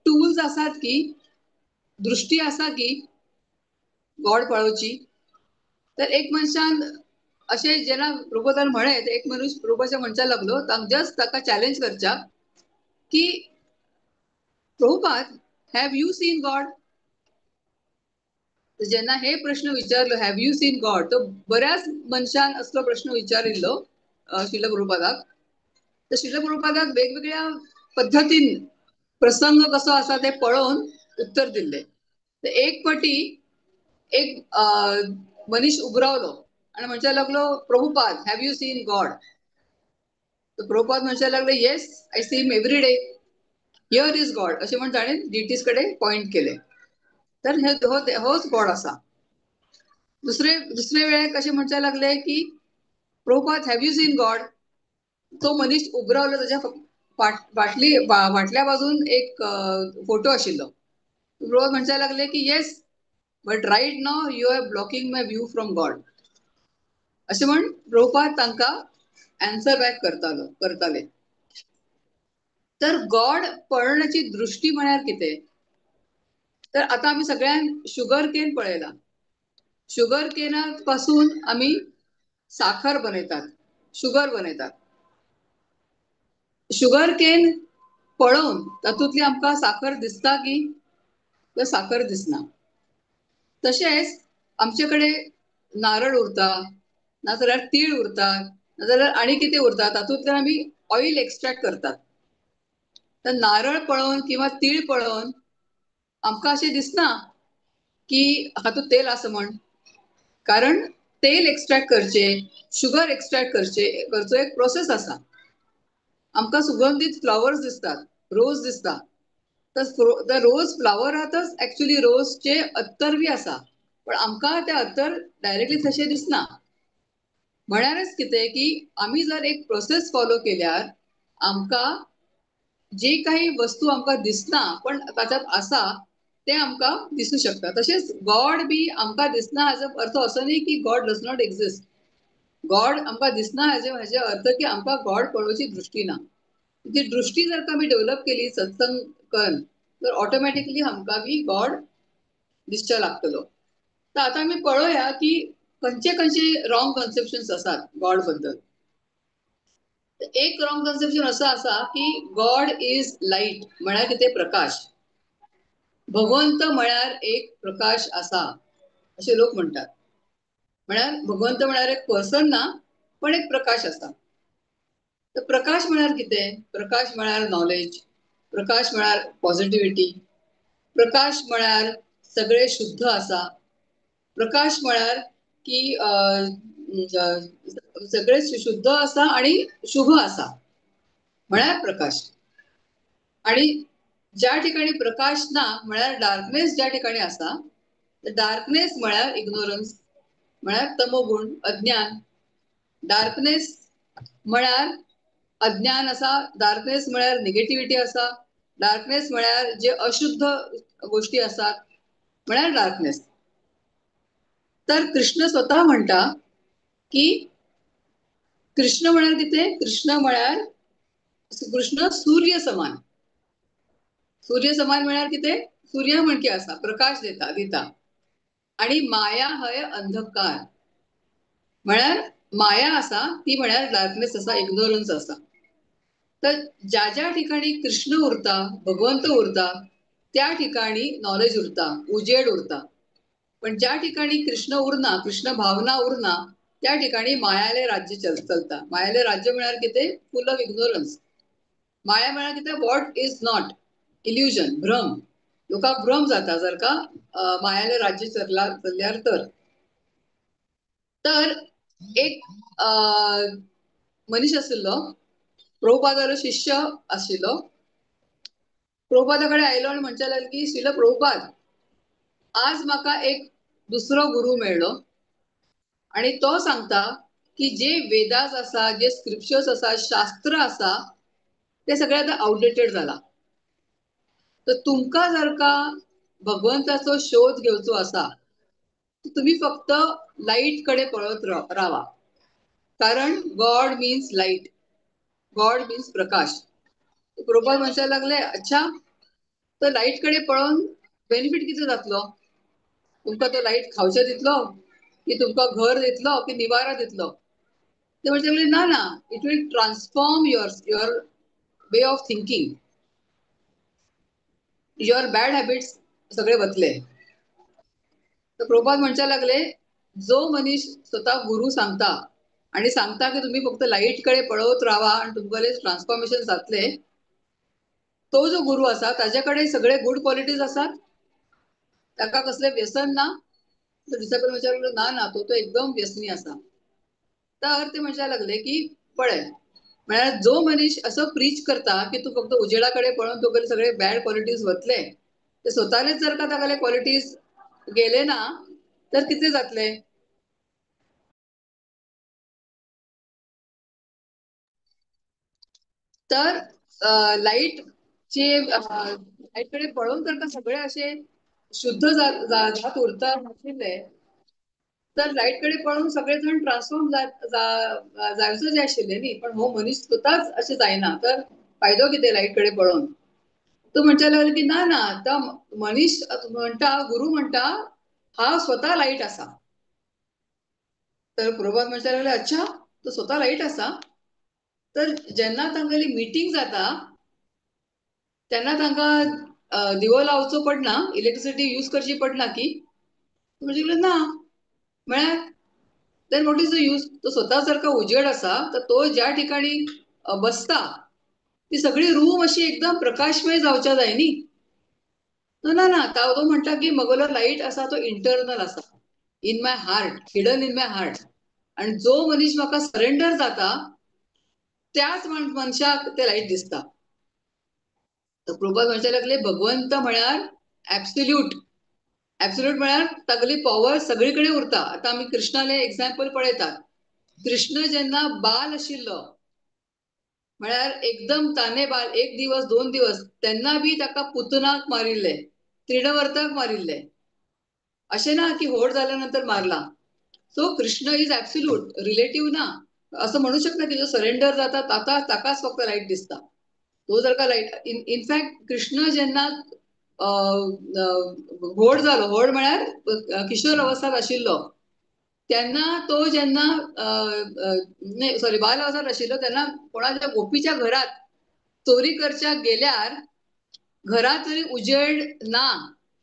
टूल्स आसात की, दृष्टी आसा की गॉड पळोवची? तर एक मनशान अशें जेन्ना प्रभुपादान म्हळें, एक मनीस प्रभुपादाच्या म्हणच्या लागलो, जस्ट ताका चॅलेंज करच्या की Prabhupada, have you seen God? जेन्ना हे प्रश्न विचारलो have you seen God, तो बऱ्याच मनशान असलो प्रश्न विचारिल्लो श्रील प्रभुपादाक. तर श्रील प्रभुपादाक वेगवेगळ्या पद्दतीन प्रसंग कसो आसा ते पळोवन उत्तर दिल्ले. तर एक पटी एक मनीस उबरावलो आणि म्हणच्या लागलो, Prabhupada, have you seen God? तर प्रभुपाद म्हणच्या लागले, yes, I see him every day, here is God, अशें म्हण ताणें डिटीज कडेन पॉयंट केले. तर हे होच गॉड आसा. दुसरे दुसरे वेळेक अशें म्हणच्या लागले की Prabhupada, have you seen God? तो मनीस उबरावलो, ताच्या फाटली फाटल्या बाजून एक फोटो आशिल्लो. प्रभुपाद म्हणच्या लागले की yes, but right now you are blocking my view from God, अशें म्हण प्रभुपाद तांकां आन्सर बॅक करताले. तर गॉड पळोवण्याची दृष्टी म्हळ्यार कितें? तर आता आमी सगळ्यांक शुगर केन पळयला. शुगर केना पासून आमी साखर बनयतात, शुगर बनयतात. शुगर केन पळोवन तातूंतली आमकां साखर दिसता की? तर साखर दिसना. तशेंच आमचे कडेन नारळ उरता, नाजाल्यार तीळ उरता, नाजाल्यार आनी कितें उरता, तातूंतल्यान आमी ऑयल एक्स्ट्रॅक्ट करतात. तर नारळ पळोवन किंवा तीळ पळोवन आमकां अशें दिसना की हातूंत तेल आसा म्हण, कारण तेल एक्स्ट्रॅक्ट करचे, शुगर एक्स्ट्रॅक्ट करचो एक प्रोसेस आसा. आमकां सुगंधीत फ्लावर्स दिसतात, रोज दिसता, तर रोज फ्लावरांतच एक्चुअली रोजचे अत्तर बी आसा, पण आमकां ते अत्तर डायरेक्टली तशें दिसना. म्हळ्यारच कितें की आमी जर एक प्रोसेस फॉलो केल्यार आमकां जे काही वस्तू आमकां दिसना पण ताच्यात आसा ते आमकां दिसूं शकता. तशेंच गॉड बी आमकां दिसना हाजो अर्थ असो न्ही की God does not exist. God आमकां दिसना हाजे अर्थ की आमकां गॉड पळोवची दृष्टी ना. ती दृष्टी जर आमी डेव्हलप केली सत्संग करून तर ऑटोमॅटिकली आमकां बी गॉड दिसचो लागतलो. तर आतां आमी पळोवया की खंयचे खंयचे रॉंग कन्सेप्शन्स आसात गॉड बद्दल. एक रॉंग कन्सेप्शन असो आसा की गॉड is light, म्हळ्यार कितें? प्रकाश. भगवंत म्हळ्यार एक प्रकाश आसा अशें लोक म्हणटात. म्हळ्यार भगवंत म्हळ्यार एक पर्सन ना, पण एक प्रकाश आसा. तर प्रकाश म्हळ्यार कितें? प्रकाश म्हळ्यार नॉलेज, प्रकाश म्हळ्यार पॉझिटिव्हिटी. प्रकाश म्हळ्यार सगळे शुद्ध आसा. प्रकाश म्हळ्यार की सगळे शुद्ध आसा आणि शुभ आसा म्हळ्यार प्रकाश. आणि ज्या ठिकाणी प्रकाश ना म्हळ्यार डार्कनेस ज्या ठिकाणी आसा, डार्कनेस म्हळ्यार इग्नोरन्स, म्हळ्यार तमोगुण, अज्ञान. डार्कनेस म्हळ्यार अज्ञान आसा, डार्कनेस म्हळ्यार निगेटिव्हिटी आसा, डार्कनेस म्हळ्यार जे अशुद्ध गोष्टी आसात म्हळ्यार डार्कनेस. तर कृष्ण स्वतः म्हणटा की कृष्ण म्हळ्यार कितें? कृष्ण म्हळ्यार कृष्ण सूर्य समान. सूर्य समान म्हळ्यार कितें? सूर्य म्हणके आसा, प्रकाश दिता दिता. आणि माया हय अंधकार, म्हळ्यार माया आसा ती म्हळ्यार डार्कनेस आसा, इग्नोरन्स आसा. तर ज्या ज्या ठिकाणी कृष्ण उरता, भगवंत उरता, त्या ठिकाणी नॉलेज उरता, उजेड उरता. पण ज्या ठिकाणी कृष्ण उरना, कृष्ण भावना उरना, त्या ठिकाणी मायाले राज्य चलता. मायाले राज्य म्हळ्यार कितें? फुल ऑफ इग्नोरन्स. माया म्हळ्यार कितें? What is not, illusion, भ्रम. लोकांक भ्रम जाता जर का मायाले राज्य चलल्यार तर. तर एक मनीस आशिल्लो, प्रभुपादालो शिष्य आशिल्लो. प्रभुपादा कडेन आयलो आनी म्हणचे लागलो की श्रील प्रभुपाद, आज म्हाका एक दुसरो गुरु मेळ्ळो आणि तो सांगता की जे वेदास आसा, जे स्क्रिप्चर्स आसा, शास्त्र आसा, ते सगळे आतां आउटडेटेड जाला. तर तुमकां जर का भगवंताचो शोध घेवचो आसा तर तुम्ही फक्त लाईट कडे पळत रावा, कारण God means light, God means Prakash. Prabhupada म्हणपाक लागले, अच्छा, तर लाईट कडे पळोवन बेनिफीट कितें जातलो? तुमकां तो लाईट खावचे दितलो की तुमकां घर दितलो की निवारा दितलो? ते म्हणचे लागले, ना ना, it will transform your your way of thinking, your bad habits सगळे वतले. तर प्रभुपाद म्हणच्या लागले, जो मनीस स्वतः गुरु सांगता आणि सांगता की तुम्ही फक्त लाईट कडे पळवत राहा आणि तुमकां ट्रान्सफॉर्मेशन जातले, तो जो गुरु आसा ताजे कडेन सगळे गुड क्वॉलिटीज आसात, ताका कसले व्यसन ना. तर डिसायपल म्हणच्या लागलो, ना ना, तो तो एकदम व्यसनी आसा. तर ते म्हणच्या लागले की पळय, म्हळ्यार जो मनीस असो प्रीच करता की तूं फक्त उजेडा कडेन पळोवन तुगेले सगळे बॅड क्वॉलिटीज वतले, ते स्वतालेच जर का तागेले क्वॉलिटीज गेले ना तर कितें जातले? तर लाईटचे लाईट कडे पळोवन जर का सगळे असे शुद्ध जात उरता आशिल्ले तर लाईट कडे पळोवन सगळे जण ट्रान्सफॉर्म जावचे जे आशिल्ले न्ही, पण हो मनीस स्वताच अशें जायना तर फायदो कितें लाईट कडे पळोवन? तो म्हणच्या लागलो की ना ना, तो मनीस म्हणटा, गुरु म्हणटा, हा स्वतः लाईट आसा. तर प्रभुपाद म्हणच्या लागले, अच्छा, तो स्वतः लाईट आसा. तर जेन्ना तांगेली मिटींग जाता तेन्ना तांकां दिवो लावचो पडना, इलेक्ट्रिसिटी यूज करची पडना की? म्हणजे ना, म्हळ्यार then what is the use? तो स्वतः जर का उजेड आसा तर तो ज्या ठिकाणी बसता ती सगळी रूम अशी एकदम प्रकाशमय जावच्या जाय न्ही. ना ना, तो म्हणटा की मगलो लाईट आसा तो इंटरनल आसा, in my heart, hidden in my heart. आणि जो मनीस म्हाका सरेंडर जाता त्याच मनशाक ते लाईट दिसता. तर प्रभुपाद म्हणचे लागले, भगवंत म्हळ्यार ऍब्सोल्यूट. ऍब्सोल्यूट म्हळ्यार तागेली पॉवर सगळी कडेन उरता. आतां आमी कृष्णाले एग्जाम्पल पळयतात. कृष्ण जेन्ना बाल आशिल्लो, म्हळ्यार एकदम ताने बाल, एक दिवस दोन दिवस, तेन्ना बी ताका पुतनाक मारिल्ले, त्रिणवर्ताक मारिल्ले, अशें ना की व्हड जाल्या नंतर मारला. So Krishna is absolute, relative ना. असं म्हणू शकना की जो सरेंडर जाता ताका ताकाच फक्त लाईट दिसता. तो जर का लाईट, इनफॅक्ट कृष्ण जेन्ना व्हड जालो, व्हड म्हळ्यार किशोर अवस्थात आशिल्लो तेन्ना, तो जेन्ना सॉरी बाल अवस्थात आशिल्लो तेन्ना कोणाच्या गोपीच्या घरात चोरी करच्या गेल्यार घरात जरी उजेड ना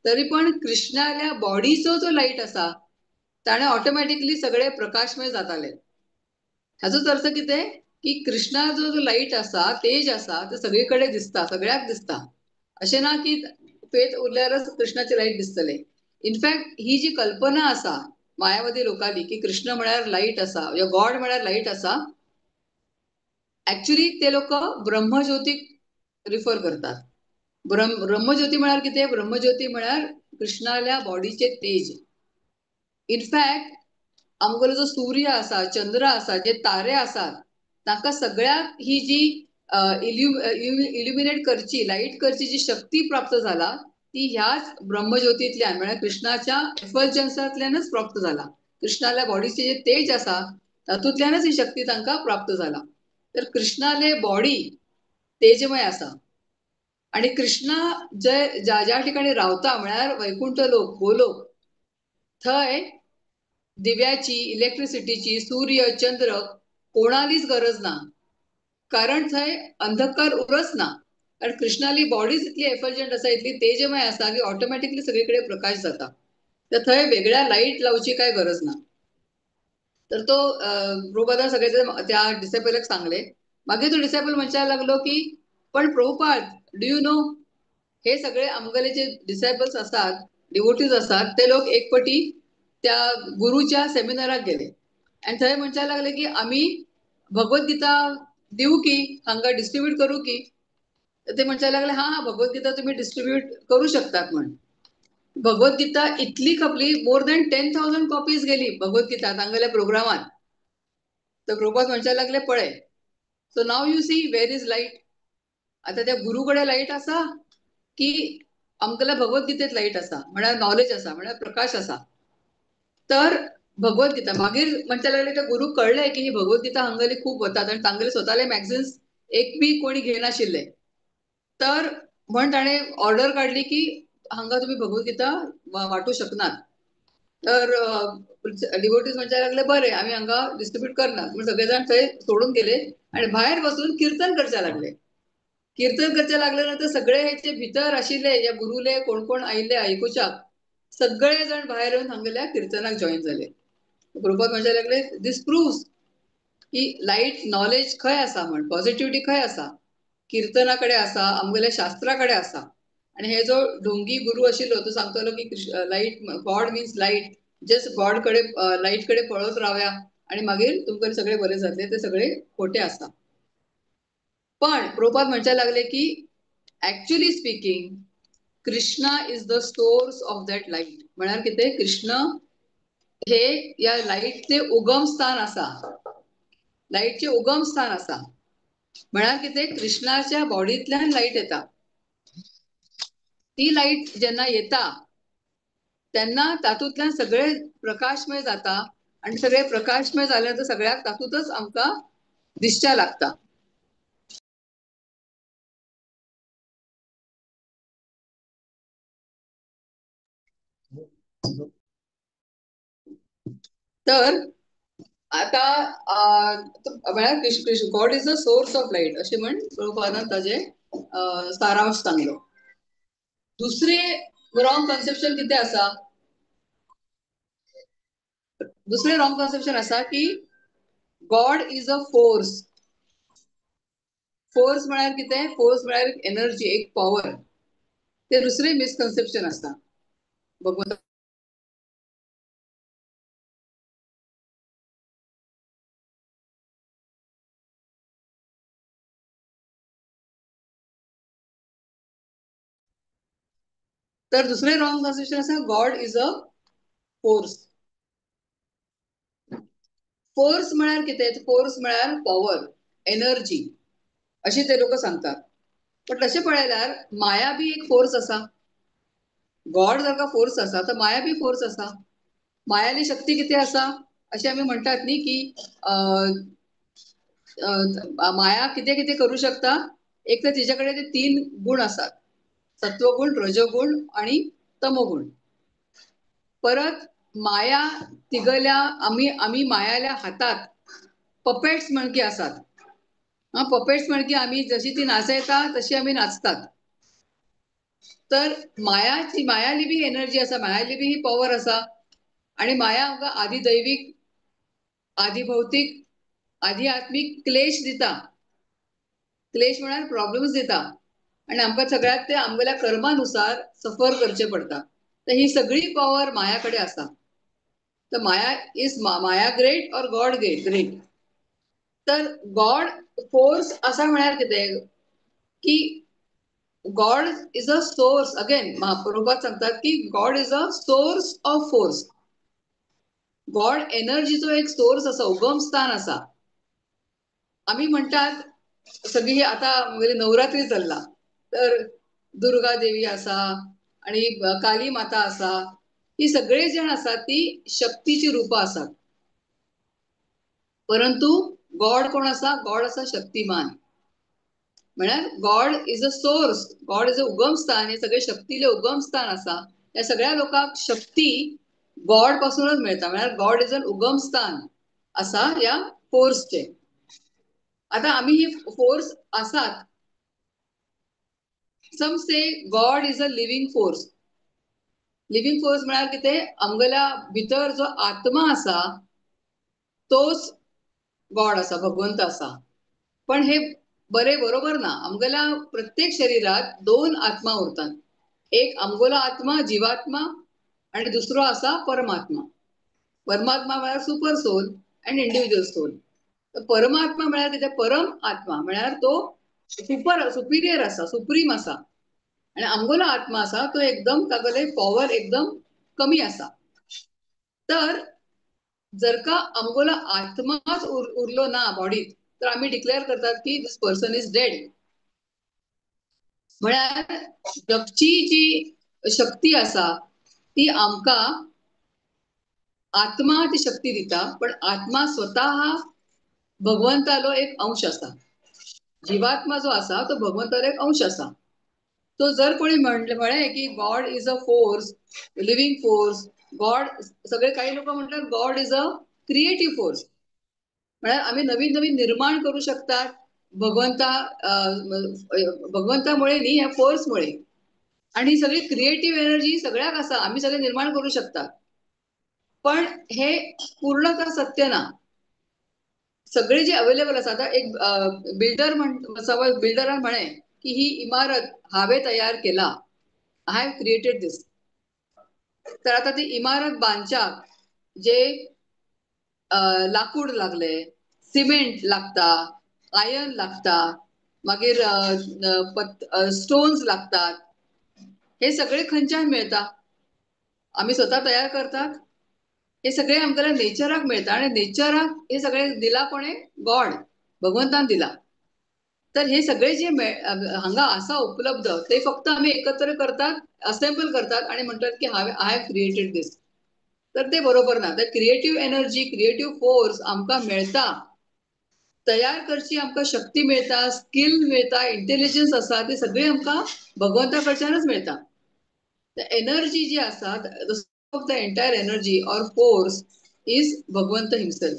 तरी पण कृष्णाल्या बॉडीचो जो लाईट आसा ताणें ऑटोमॅटिकली सगळे प्रकाशमय जाताले. हाचोच अर्थ कितें की कृष्णा जो लाईट आसा, तेज आसा, ते सगळी कडेन दिसता, सगळ्याक दिसता. अशें ना की फेथ उरल्यारच कृष्णाचे लायट दिसतले. इनफॅक्ट ही जी कल्पना आसा मायावादी लोकांनी की कृष्ण म्हळ्यार लायट आसा, गॉड म्हळ्यार लायट आसा, ऍक्च्युली ते लोक ब्रह्मज्योतीक रिफर करतात. ब्रह्मज्योती म्हळ्यार कितें? ब्रह्मज्योती म्हळ्यार कृष्णाल्या बॉडीचे तेज. इनफॅक्ट आमगेलो जो सूर्य आसा, चंद्र आसा, जे तारे आसात, तांकां सगळ्याक ही जी इल्युमिनेट करची, लायट करची जी शक्ती प्राप्त जाला ती ह्याच ब्रह्मज्योतींतल्यान म्हळ्यार कृष्णाच्या एफल्जन्सांतल्यानच प्राप्त जाला. कृष्णाल्या बॉडीचे जे तेज आसा तातूंतल्यानच ही शक्ती तांकां प्राप्त जाला. तर कृष्णाले बॉडी तेजमय आसा आणि कृष्णा जे ज्या ज्या ठिकाणी रावता म्हळ्यार वैकुंठ लोक, गोलोक, थंय दिव्याची, इलेक्ट्रिसिटीची, सूर्य, चंद्र कोणालीच गरज ना, कारण थंय अंधकार उरच ना. कारण कृष्णाली बॉडीच इतली एफर्जंट आसा, इतली तेजमय आसा की ऑटोमॅटिकली सगळीकडे प्रकाश जाता. तर थंय वेगळ्या लाईट लावची काय गरज ना. तर तो प्रभुपादान सगळे त्या डिसायपलाक सांगले. मागीर तो डिसायपल म्हणपाक लागलो की पण प्रभुपाद, do you know, हे सगळे आमगेले जे डिसायपल्स आसात, डिवोटीज आसात, ते लोक एक पटी त्या गुरुच्या सेमिनाराक गेले आनी थंय म्हणपाक लागले की आमी भगवद्गीता दिवू की, हांगा डिस्ट्रीब्यूट करू की. ते म्हणपाक लागले हा हा, भगवद्गीता तुम्ही डिस्ट्रीब्यूट करू शकतात. म्हण भगवद्गीता इतली खपली, मोर दॅन 10,000 कॉपीज गेली भगवद्गीता तांगेल्या प्रोग्रामात. तर प्रभुपाद म्हणपाक लागले पळय, so now you see where is light. आता त्या गुरुकडे लाईट आसा की आमगेल्या भगवद्गीतेत लाईट आसा, म्हळ्यार नॉलेज आसा, म्हळ्यार प्रकाश आसा. तर भगवद्गीता मागीर म्हणपाक लागले त्या गुरु कळ्ळें की ही भगवद्गीता हांगेली खूब वतात आनी तांगेले स्वताले मॅगझिन्स एक बी कोणी घेनाशिल्ले. तर म्हण ताणें ऑर्डर काडली की हांगा तुमी भगवद्गीता वांटू शकनात. तर डिवोटीज म्हणपाक लागले बरें, आमी हांगा डिस्ट्रीब्यूट करनात. म्हण सगळे जाण थंय सोडून गेले आनी भायर बसून किर्तन करचे लागले. किर्तन करचे लागले नंतर सगळे हेचे भितर आशिल्ले ह्या गुरुले कोण कोण आयिल्ले आयकुच्याक सगळे जण भायर येवन हांगेल्या किर्तनाक जॉईन जाले. प्रभुपाद म्हणपाक लागले दीस प्रूव्स की लाईट नॉलेज खंय आसा, म्हण पॉझिटिव्हिटी खंय आसा, किर्तना कडेन आसा, आमगेल्या शास्त्रा कडेन आसा. आनी हे जो ढोंगी गुरु आशिल्लो तो सांगतालो की light, God means light, just God कडेन लाईट कडेन पळत रावया आनी मागीर तुमकां सगळे बरे जातले, ते सगळे खोटे आसा. पण प्रभुपाद म्हणपाक लागले की actually speaking Krishna is the source of that light. म्हळ्यार कितें, कृष्ण हे या लाईटचे उगम स्थान आसा, लाईटचे उगम स्थान आसा. म्हळ्यार कितें, कृष्णाच्या बॉडींतल्यान लाईट येता. ती लाईट जेन्ना येता तेन्ना तातूंतल्यान सगळे प्रकाशमय जाता आनी सगळे प्रकाशमय जाल्यार तर सगळ्याक तातूंतच आमकां दिसच्या लागता. तर आता म्हळ्यार Krishna God is the source of light अशें म्हण प्रभुपादान ताजे सारांश सांगलो. दुसरे रॉंग कन्सेप्शन कितें आसा, दुसरे रॉंग कन्सेप्शन आसा की God is a force. Force म्हळ्यार कितें, फोर्स म्हळ्यार एनर्जी, एक पॉवर. ते दुसरे मिसकन्सेप्शन आसा भगवंता. तर दुसरे रॉंग कन्सेप्शन आसा God is a force. Force म्हळ्यार कितें, फोर्स म्हळ्यार पॉवर, एनर्जी अशें ते लोक सांगतात. पण तशें पळयल्यार माया बी एक फोर्स आसा. गॉड जर का फोर्स आसा तर माया बी फोर्स आसा. मायाली शक्ती कितें आसा अशें आमी म्हणटात न्ही की माया कितें कितें करूं शकता. एक तर तिच्या कडेन ते 3 गुण आसात, सत्वगुण, रजोगुण आणि तमोगुण. परत माया तिगल्या आमी आमी मायाल्या हातात पपेट्स म्हणकी आसात. हा, पपेट्स म्हणकी आमी जशी ती नाचयता तशी आमी नाचतात. तर मायाची, मायाली बी एनर्जी आसा, मायाली बी ही पॉवर आसा. आणि माया आमकां आदिदैवीक, आदिभौतीक, आध्यात्मीक क्लेश दिता. क्लेश म्हळ्यार प्रॉब्लम्स दिता. आणि आमकां सगळ्याक ते आमगेल्या कर्मानुसार सफर करचें पडटा. तर ही सगळी पॉवर माया कडेन आसा. तर Maya is Maya great or God great? तर गॉड फोर्स आसा म्हळ्यार कितें की God is a source. Again Prabhupada सांगतात की God is a source of force. God एनर्जीचो एक सोर्स आसा, उगम स्थान आसा. आमी म्हणटात सगळी आता नवरात्री चल्ला तर दुर्गा देवी आसा आणि काली माता आसा, ही सगळे जण आसात ती शक्तीची रूपां आसात. परंतु गॉड कोण आसा? गॉड आसा शक्तिमान. म्हळ्यार God is a source, God is a उगमस्थान. हे सगळे शक्तीले उगमस्थान आसा. ह्या सगळ्या लोकांक शक्ती गॉड पासूनच मेळटा. म्हळ्यार गॉड is an उगमस्थान आसा ह्या फोर्सचे. आता आमी ही फोर्स आसात. Some say God is a living force. Living force म्हळ्यार कितें? आमगेल्या भितर जो आत्मा आसा तोच गॉड आसा, भगवंत आसा. पण हे बरे बरोबर ना. आमगेल्या प्रत्येक शरीरात दोन आत्मा उरतात. एक आमगेलो आत्मा जीवात्मा आणि दुसरो आसा परमात्मा. परमात्मा म्हळ्यार super soul and individual soul. परमात्मा म्हळ्यार कितें? परम आत्मा म्हळ्यार तो सुपर सुपिरियर आसा, सुप्रीम आसा. आणि आमगेलो आत्मा आसा तो एकदम तागेले पॉवर एकदम कमी आसा. तर जर का आमगेलो आत्माच उरलो ना बॉडीत तर आमी डिक्लेअर करतात की this person is dead. म्हळ्यार जगची जी शक्ती आसा ती आमकां आत्मा ती शक्ती दिता, पण आत्मा स्वतः भगवंतालो एक अंश आसा. जीवात्मा जो आसा तो भगवंतालो एक अंश आसा. तो जर कोणी म्हळें की God is a force, living force, God, सगळे काही लोक म्हणटात God is a creative force. म्हळ्यार आमी नवीन नवीन निर्माण करू शकतात भगवंता भगवंतामुळे न्ही, ह्या फोर्समुळे. आणि ही सगळी क्रिएटिव्ह एनर्जी सगळ्याक आसा, आमी सगळे निर्माण करू शकतात. पण हे पूर्णतः सत्य ना. सगळे जे अवेलेबल आसा, आता एक बिल्डर समज बिल्डरान म्हळें की ही इमारत हांवें तयार केला, I have created दीस. तर आता ती इमारत बांदच्याक जे लाकूड लागले, सिमेंट लागता, आयर्न लागता, मागीर स्टोन्स लागतात, हे सगळे खंयच्यान मेळता? आमी स्वता तयार करतात. हे सगळे आमकां नेचराक मेळता आणि नेचराक हे सगळे दिला कोणे? गॉड, भगवंतान दिला. तर हे सगळे जे हांगा आसा उपलब्ध ते फक्त आमी एकत्र करतात, असेंबल करतात आणि म्हणटात की हांवें I have created दीस. तर ते बरोबर ना. तर क्रिएटिव्ह एनर्जी, क्रिएटिव्ह फोर्स आमकां मेळता, तयार करची आमकां शक्ती मेळता, स्किल मेळता, इंटेलिजन्स आसा, ते सगळे आमकां भगवंता कडच्यानच मेळता. एनर्जी जी आसा, of the entire energy or force is Bhagwant himself.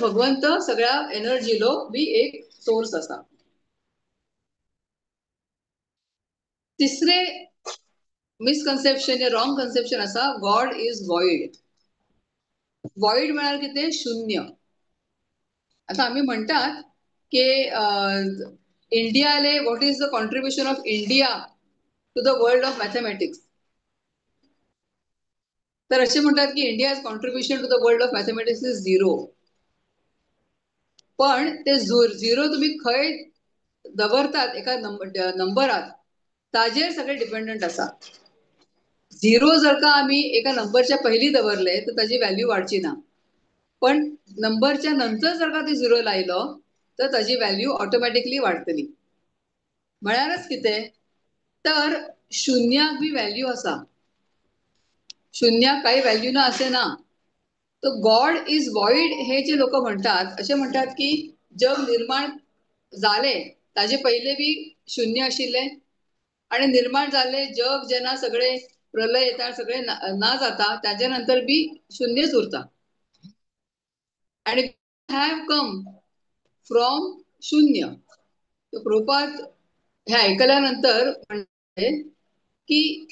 Bhagwant सगळ्या एनर्जीलो बी एक सोर्स आसा. तिसरे मिसकन्सेप्शन या रॉंग कन्सेप्शन आसा, गॉड is void. Void म्हळ्यार कितें? शून्य. आता आमी म्हणटात की इंडियाले what is the contribution of India to the world of mathematics? तर असे म्हणतात की India's contribution to the world of mathematics is zero. पण ते झिरो तुम्ही खंय दवरतात एका नंबरात ताजेर सगळे डिपेंडंट आसा. झिरो जर का आमी एका नंबरच्या पयलीं दवरले तर ताजी व्हॅल्यू वाडची ना, पण नंबरच्या नंतर जर का ते झिरो लायलो तर ताजी व्हॅल्यू ऑटोमॅटिकली वाडटली. म्हळ्यारच कितें तर शुन्याक बी व्हॅल्यू आसा, शून्याक काही व्हॅल्यू ना असे ना. तर गॉड is void हे जे लोक म्हणटात, अशें म्हणटात की जग निर्माण जाले ताजे पयले बी शून्य आशिल्ले आणि निर्माण जाले जग जेन्ना सगळे प्रलय येता, सगळे ना जाता, ताजे नंतर बी शून्यच उरता. आणि have come from शून्य. प्रभुपाद हे ऐकल्यानंतर म्हणले की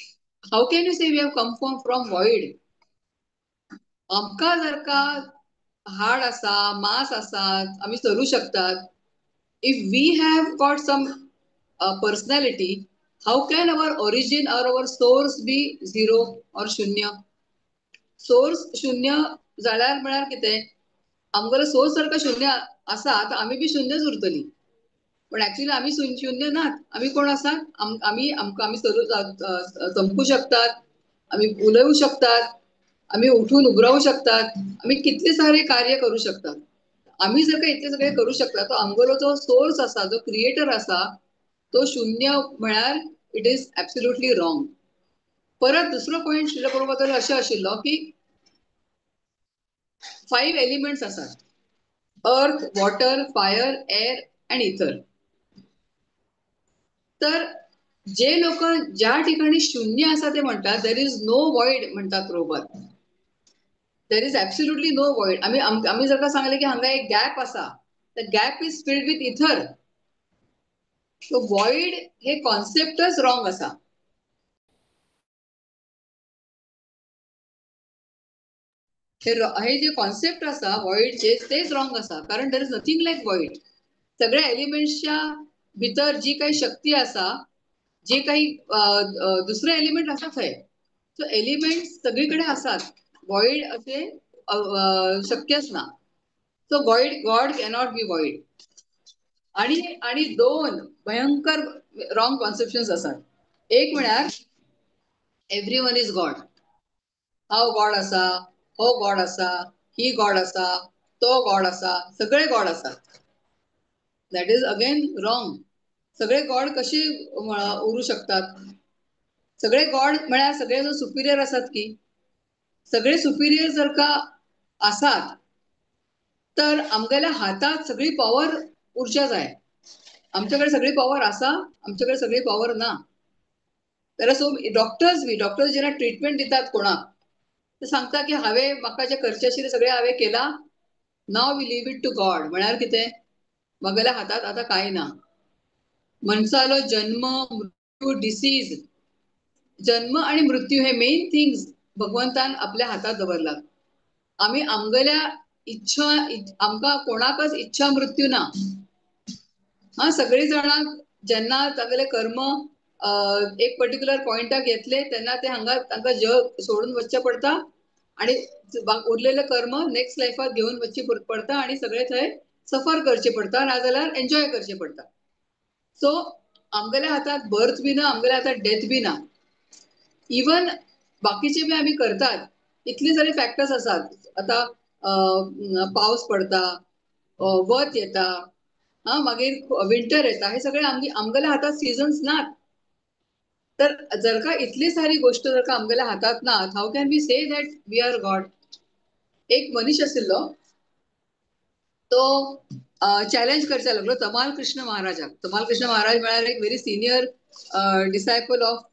how can you say we have come from void? आमकां जर का हाड आसा, मांस आसा, आमी चलू शकतात, if we have got some personality, how can our origin or our source be zero or शून्य? सोर्स शून्य जाल्यार म्हळ्यार कितें, आमगेलो सोर्स जर का शून्य आसा तर आमी बी शून्यच उरतली. पण ऍक्च्युली आमी शून्य नात. आमी कोण आसात? आमी आमकां आमी चमकू शकतात, आमी उलोवू शकतात, आमी उठून उबो रावू शकतात, आमी कितले सारे कार्य करू शकतात. आमी जर का इतले सगळे करू शकता तर आमगेलो जो सोर्स आसा, जो क्रिएटर आसा, तो शून्य म्हळ्यार it is absolutely wrong. परत दुसरो पॉयंट श्रील प्रभुपादालो अशें आशिल्लो की 5 एलिमेंट्स आसात, earth, water, fire, air and ether. तर जे लोक ज्या ठिकाणी शून्य आसा ते म्हणतात there is no void म्हणतात Prabhupada, there is absolutely no void. आमी आमी जर का सांगले की हांगा एक गॅप आसा, तर gap is filled with ether. So void हे कॉन्सेप्टच रॉंग आसा. हे जे कॉन्सेप्ट आसा वॉइडचे तेच रॉंग आसा, कारण there is nothing like void. सगळ्या एलिमेंट्सच्या भितर जी काही शक्ती आसा, जे काही दुसरे एलिमेंट आसा थंय, सो एलिमेंट्स सगळीकडे आसात, वॉइड असे शक्यच ना. So void, God cannot be void. आणि आणि दोन भयंकर रॉंग कॉन्सेप्शन्स आसात. एक म्हळ्यार एवरी वन is God. हांव गॉड आसा, हो गॉड आसा, ही गॉड आसा, तो गॉड आसा, सगळे गॉड आसात. That is again wrong. सगळे गॉड कसे उरू शकतात? सगळे गॉड म्हळ्यार सगळे जो सुपिरियर आसात की, सगळे सुपिरियर जर का आसात तर आमगेल्या हातात सगळी पॉवर उरच्या जाय. आमच्याकडे सगळी पॉवर आसा, आमच्याकडे सगळी पॉवर ना. तर सो डॉक्टर्स बी, डॉक्टर्स जेन्ना ट्रिटमेंट दितात कोणाक, ते सांगता की हांवें म्हाका जें करचें आशिल्लें सगळें हांवें केलां, now we leave it to God. म्हळ्यार कितें, म्हगेल्या हातात आतां कांय ना. मनशालो जन्म, मृत्यू, डिसीज, जन्म आणि मृत्यू हे मेन थिंग्स भगवंतान आपल्या हातात दवरला. आमी आमगेल्या इच्छा, आमकां कोणाकच इच्छा मृत्यू ना. हा, सगळी जाणां जेन्ना तांगेले कर्म एक पर्टिक्युलर पॉयंटाक येतले तेन्ना ते हांगा तांकां जग सोडून वचचें पडटा आणि उरलेले कर्म नेक्स्ट लायफात घेवन वचचे पडटा आणि सगळे थंय सफर करचे पडटा, नाजाल्यार एन्जॉय करचे पडटा. सो आमगेल्या हातात बर्थ बी ना, आमगेल्या हातात डेथ बी ना. इवन बाकीचे बी आमी करतात इतले सारे फॅक्टर्स आसात. आतां पावस पडटा, वत येता, हा मागीर विंटर येता, हे सगळे आमगेल्या हातात सिजन्स नात. तर जर का इतली सारी गोष्ट जर का आमगेल्या हातात ना, how can we say that we are God? एक मनीस आशिल्लो तो चॅलेंज करचा लागलो तमाल कृष्ण महाराजाक. तमाल कृष्ण महाराज म्हळ्यार एक व्हेरी सिनियर डिसायपल ऑफ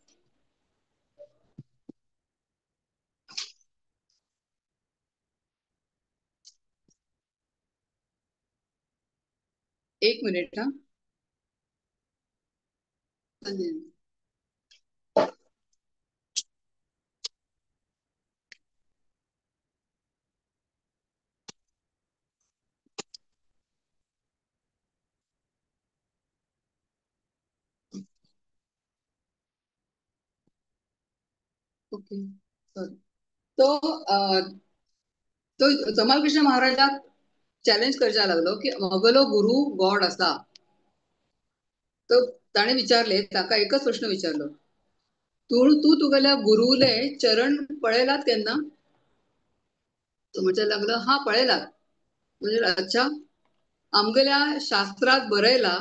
एक मिनिट हा, ओके सॉरी. तो तो तमाल कृष्ण महाराजाक चॅलेंज करचा लागलो की मगलो गुरु गॉड आसा. तो ताणें विचारले, ताका एकच प्रश्न विचारलो, तूं तूं तुगेल्या गुरुले चरण पळयलात केन्ना? तो म्हणपाक लागलो हा पळयलात. म्हणजे अच्छा, आमगेल्या शास्त्रात बरयला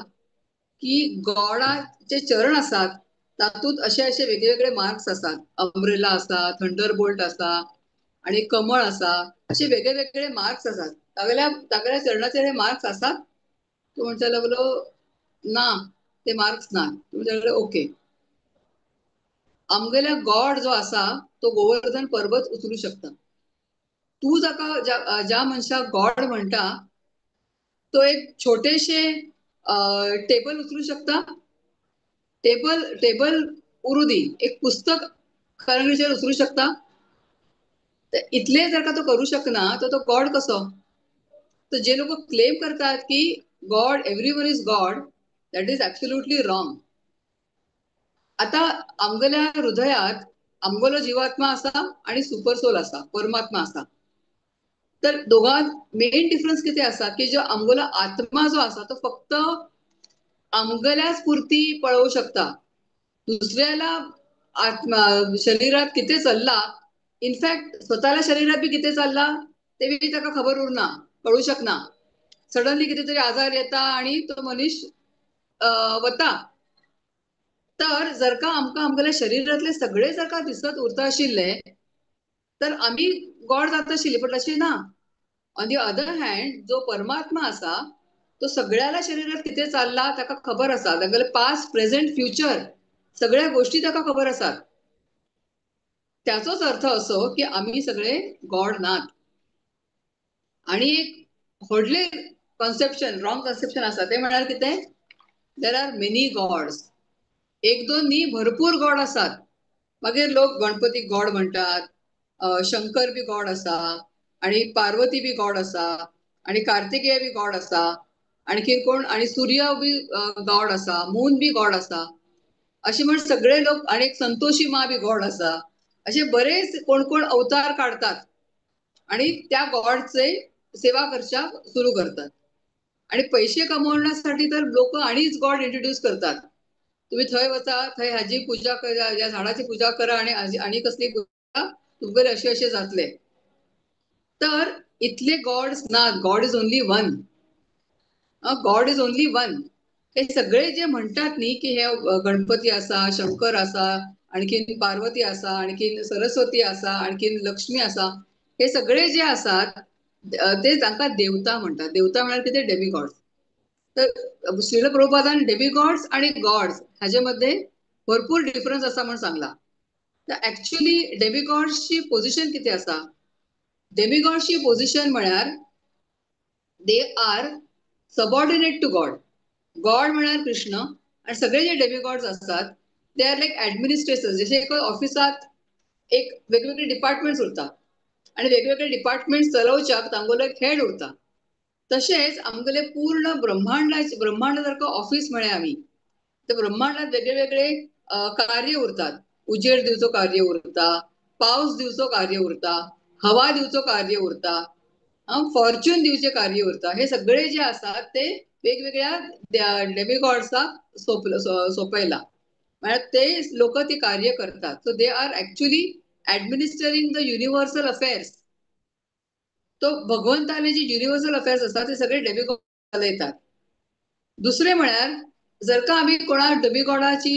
की गॉडाचे चरण आसात तातूंत अशे अशे वेगवेगळे मार्क्स आसात, अम्ब्रेला आसा, थंडर बोल्ट आसा आणि कमळ आसा, अशे वेगळे वेगळे मार्क्स आसात. तागेल्या तागेल्या चरणाचेर हे मार्क्स आसात? तो म्हणपाक लागलो ना, ते मार्क्स ना. तो म्हणपाक लागलो ओके, आमगेल्या गॉड जो आसा तो गोवर्धन पर्वत उचलू शकता. तूं जाका ज्या ज्या मनशाक गॉड म्हणटा तो एक छोटेशे टेबल उचलू शकता? टेबल टेबल उरू दी, एक पुस्तक करंगळीचेर उचलू शकता? इतले जर का तो करू शकना तर तो गॉड कसो? तर जे लोक क्लेम करतात की God, everyone is God, that is absolutely wrong. आता आमगेल्या हृदयात आमगेलो जिवात्मा आसा आणि सुपरसोल आसा, परमात्मा आसा. तर दोगांत मेन डिफरन्स कितें आसा की जो आमगेलो आत्मा जो आसा तो फक्त आमगेल्याच पुरती पळोवंक शकता. दुसऱ्याला आत्मा शरीरात कितें चल्ला, इनफॅक्ट स्वताल्या शरीरात बी कितें चल्ला ते बी ताका खबर उरना, कळूं शकना. सडनली कितें तरी आजार येता आणि तो मनीस वता. तर जर का आमकां आमगेल्या शरीरातले सगळे जर का दिसत उरता आशिल्ले तर आमी गॉड जाता आशिल्ली, पण तशें ना. ऑन the other hand जो परमात्मा आसा तो सगळ्याला शरीरात कितें चल्ला ताका खबर आसा. तागेले पास्ट, प्रेझेंट, फ्युचर सगळ्या गोष्टी ताका खबर आसात. त्याचोच अर्थ असो की आमी सगळे गॉड नात. आणि एक व्हडलें कन्सेप्शन, रॉंग कन्सेप्शन आसा तें म्हळ्यार कितें, there are many gods. एक दोन न्ही, भरपूर गॉड आसात. मागीर लोक गणपती गॉड म्हणटात, शंकर बी गॉड आसा, आणि पार्वती बी गॉड आसा, आणि कार्तिकेय बी गॉड आसा, आणखी कोण, आणि सूर्य बी गॉड आसा, मून बी गॉड आसा, अशे म्हण सगळे लोक, आणि एक संतोषी मा बी गॉड आसा, असे बरेच कोण कोण अवतार काढतात आणि त्या गॉडचे सेवा करच्याक सुरू करतात. आणि पैसे कमवण्यासाठी तर लोक आणीच गॉड इंट्रोड्यूस करतात. तुम्ही थंय वचा, थंय हाजी पूजा करा, या झाडाची पूजा करा आणि आणि कसली पूजा तुमगेले असे असे जातले. तर इतले गॉड्स ना, God is only one. God is only one. हे सगळे जे म्हणतात न्ही की हे गणपती आसा, शंकर आसा, आणखीन पार्वती आसा, आणखीन सरस्वती आसा, आणखीन लक्ष्मी आसा, हे सगळे जे आसात ते तांकां देवता म्हणतात. देवता म्हळ्यार कितें, डेमिगॉड्स. तर श्रील प्रभुपादान डेमिगॉड्स आणि गॉड्स हाजे मध्ये भरपूर डिफरन्स आसा म्हण सांगला. तर ऍक्च्युली डेमिगॉड्सची पोझिशन कितें आसा, डेमिगॉड्सची पोझिशन म्हळ्यार they are subordinate to God. God म्हळ्यार कृष्ण, आणि सगळे जे डेमिगॉड्स असतात they are like administration. जशे एका ऑफिसात एक वेगवेगळे डिपार्टमेंट्स उरता आणि वेगवेगळे डिपार्टमेंट चलोवच्याक तांगेलो एक हेड उरता, तशेंच आमगेले पूर्ण ब्रह्मांड सारको ऑफिस म्हळें आमी, तर ब्रह्मांडात वेगळे वेगळे कार्य उरतात. उजेड दिवचो कार्य उरता, पावस दिवचो कार्य उरता, हवा दिवचो कार्य उरता, फॉर्च्यून दिवचे कार्य उरता. हे सगळे जे आसात ते वेगवेगळ्या डेमिगॉड्साक सोंपयला, म्हळ्यार ते लोक ती कार्य करतात. So they are actually administering the universal affairs. तो भगवंताले जे युनिव्हर्सल अफेअर्स आसतात ते सगळे डेमिगॉड चलयतात. दुसरे म्हळ्यार जर का आमी कोणा डेमिगॉडाची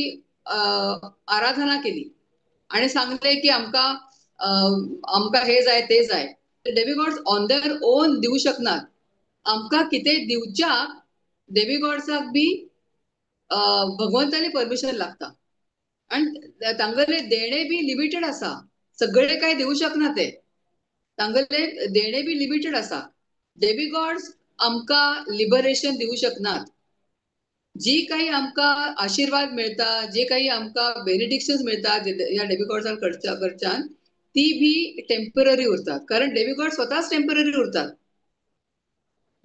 आराधना केली आणि सांगले की आमकां आमकां हे जाय ते जाय, डेमिगॉड्स ऑन their own दिवं शकनात. आमकां कितें दिवच्याक डेमिगॉड्साक बी भगवंताली परमिशन लागता, आणि तांगेले देणे बी लिमिटेड आसा, सगळे काय दिवं शकना ते, तांगेले देणे बी लिमिटेड आसा. डेमिगॉड्स आमकां लिबरेशन दिवं शकनात. जी काही आमकां आशिर्वाद मेळटा, जे काही आमकां बेनिडिक्शन्स मेळटा ह्या डेमिगॉड्सां कडच्यान, ती बी टेम्पररी उरतात, कारण डेमिगॉड स्वताच टेम्पररी उरतात.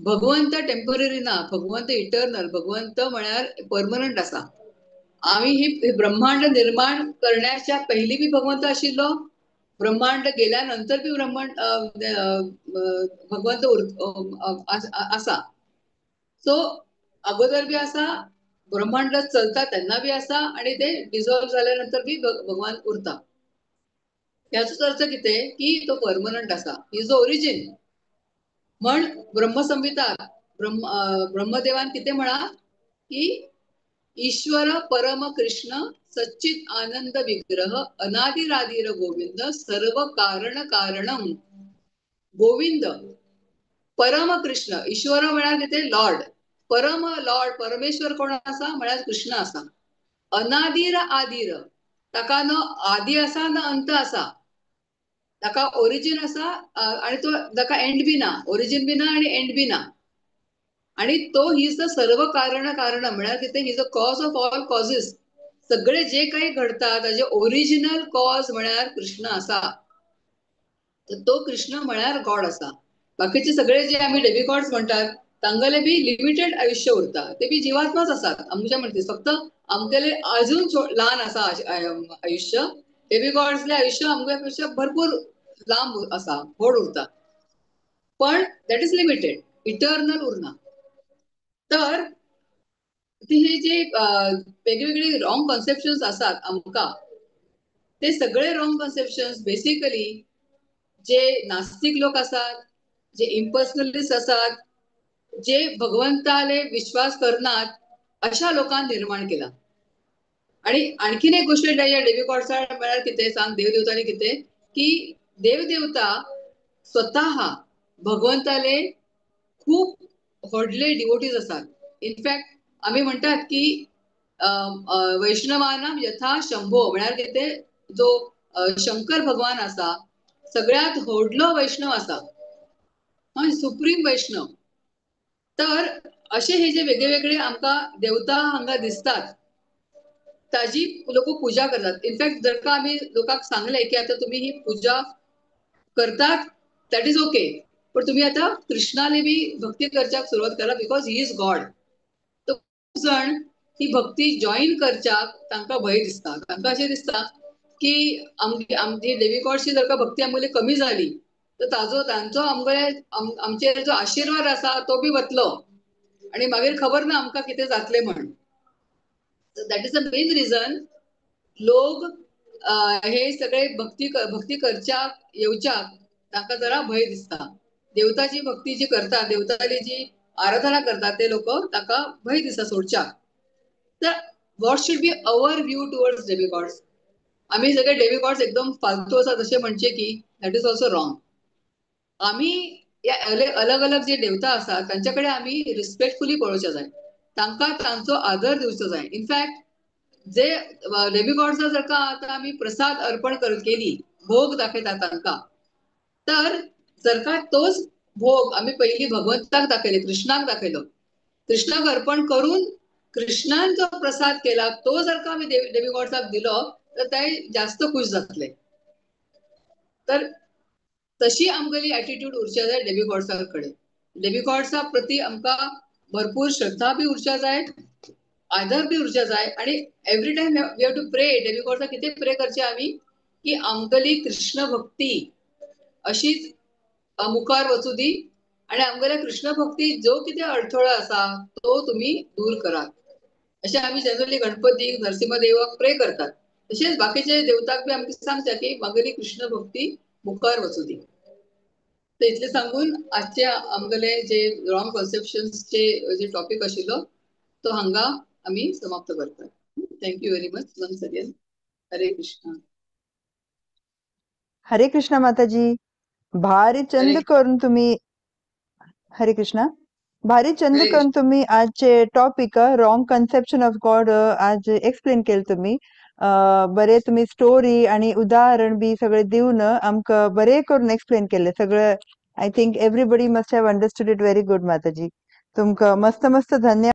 भगवंत टेम्पररी ना, भगवंत इटर्नल, भगवंत म्हळ्यार परमनंट आसा. आमी ही ब्रह्मांड निर्माण करण्याच्या पयलीं बी भगवंत आशिल्लो, ब्रह्मांड गेल्यानंतर बी ब्रह्मांड भगवंत आसा. सो अगोदर बी आसा, ब्रह्मांड चलता तेन्ना बी आसा, आणि ते डिझॉल्व जाल्यानंतर बी भगवान उरता. ह्याचोच अर्थ कितें की तो परमनंट आसा, is the origin. म्हण ब्रह्मसंहिता ब्रह्मदेवान कितें म्हळां की ईश्वर परम कृष्ण सच्चित आनंद विग्रह अनादिरादिर गोविंद सर्व कारण कारणम. गोविंद परम कृष्ण, ईश्वर म्हळ्यार कितें, लॉर्ड, परम लॉर्ड, परमेश्वर कोण आसा म्हळ्यार कृष्ण आसा. अनादिर आदिर, ताका न आदी आसा न अंत आसा, ताका ओरिजिन आसा आणि तो ताका एंड बी ना, ओरिजिन बी ना आणि एंड बी ना, आणि तो he is the सर्व कारण कारण म्हळ्यार कितें, he is the cause of all causes. सगळे जे काही घडता ताजे ओरिजिनल कॉज म्हळ्यार कृष्ण आसा. तर तो कृष्ण म्हळ्यार गॉड आसा. बाकीचे सगळे जे आमी डेमिगॉड्स म्हणटात तांगेले बी लिमिटेड आयुश्य उरता, ते बी जिवात्माच आसात आमच्या म्हणते, फक्त आमगेले अजून ल्हान आसा आयुश्य, डेमिगॉड्सले आयुश्य आमगे पेक्षा भरपूर लांब आसा, व्हड उरता, पण that is limited, eternal उरना. तर ती ही जी वेगवेगळी रॉंग कॉन्सेप्शन्स आसात आमकां, ते सगळे रॉंग कॉन्सेप्शन्स बेसिकली जे नास्तिक लोक आसात, जे इम्पर्सनलिस्ट आसात, जे भगवंताले विश्वास करनात अशा लोकांनी निर्माण केला. आणि आणखीन एक गोष्ट या डेमिगॉड्सा म्हळ्यार कितें सांग, देवदेवतांनी कितें की देवदेवता स्वतः भगवंताले खूप व्हडले डिवोटीज आसात. इनफॅक्ट आमी म्हणटात की वैष्णवानाम यथा शंभो, म्हळ्यार कितें जो शंकर भगवान आसा सगळ्यात व्हडलो वैष्णव आसा, सुप्रीम वैष्णव. तर असे हे जे वेगळे वेगळे आमकां देवता हांगा दिसतात ताजी लोक पूजा करतात. इनफॅक्ट जर का आमी लोकांक सांगले की आता तुम्ही ही पूजा करतात that is okay, पण तुम्ही आता कृष्णाले बी भक्ती करच्याक सुरवात करा because he is God. तर खूब जण ही भक्ती जॉईन करच्याक तांकां भंय दिसता, तांकां अशें दिसता की आमची डेमिगॉडची जर का भक्ती आमगेली कमी जाली तर ताजो तांचो आमगेले आमचेर जो आशिर्वाद आसा तो बी वतलो आनी मागीर खबर ना आमकां कितें जातलें म्हण. That is the main reason लोक हे सगळे भक्ती भक्ती करच्याक येवच्याक तांकां जरा भंय दिसता. देवताची भक्ती जी करतात, देवताली जी आराधना करतात ते लोक ताका भंय दिसता सोडच्याक. तर what should be our view towards demigods? आमी सगळे डेमिगॉड्स एकदम फालतू आसात अशें म्हणचे की that is also wrong. आमी या अलग अलग जे देवता आसात तांचे कडेन आमी रिस्पेक्टफुली पळोवचें जाय, तांकां तांचो आदर दिवचो जाय. इनफॅक्ट जे डेमिगॉड्सा जर का आतां आमी प्रसाद अर्पण केली, भोग दाखयता तांकां, तर जर का तोच भोग आमी पयलीं भगवंताक दाखयले, कृष्णाक दाखयलो, कृष्णाक अर्पण करून कृष्णान जो प्रसाद केला तो जर का आमी डेमिगॉड्साक दिलो तर ते जास्त खुश जातले. तर तशी आमगेली एटिट्यूड उरच्या जाय डेमिगॉड्सा कडेन. डेमिगॉड्सा प्रती आमकां भरपूर श्रद्धा बी उरच्या जाय, आदर बी उरच्या जाय. आणि every time we have to pray डेमिगॉड्सा कितें प्रे करचें आमी की आमगेली कृष्ण भक्ती अशीच मुखार वचूं दी आणि आमगेल्या कृष्ण भक्ती जो कितें अडथळो आसा तो तुमी दूर करात. अशें आमी जनरली गणपतीक, नरसिंहदेवाक प्रे करतात, तशेंच बाकीचे देवताक बी आमकां सांगता की मागेली कृष्ण भक्ती मुखार वचूं दी. तर इतलें सांगून आजचे आमगेले जे रॉंग कॉन्सेप्शन्सचे जे टॉपीक आशिल्लो तो हांगा आमी समाप्त करतात. Thank you very much once again. Hare Krishna.
Hare Krishna Mataji, भारी चंद करून तुम्ही, हरे कृष्णा, भारी चंद करून तुम्ही आजचे topic wrong conception of God आज एक्सप्लेन केलं तुम्ही. बरे तुम्ही स्टोरी आणि उदाहरण बी सगळे दिवन आमकां बरे करून एक्सप्लेन केले सगळं. I think everybody must have understood it very good Mataji. तुमकां मस्त मस्त धन्यवाद.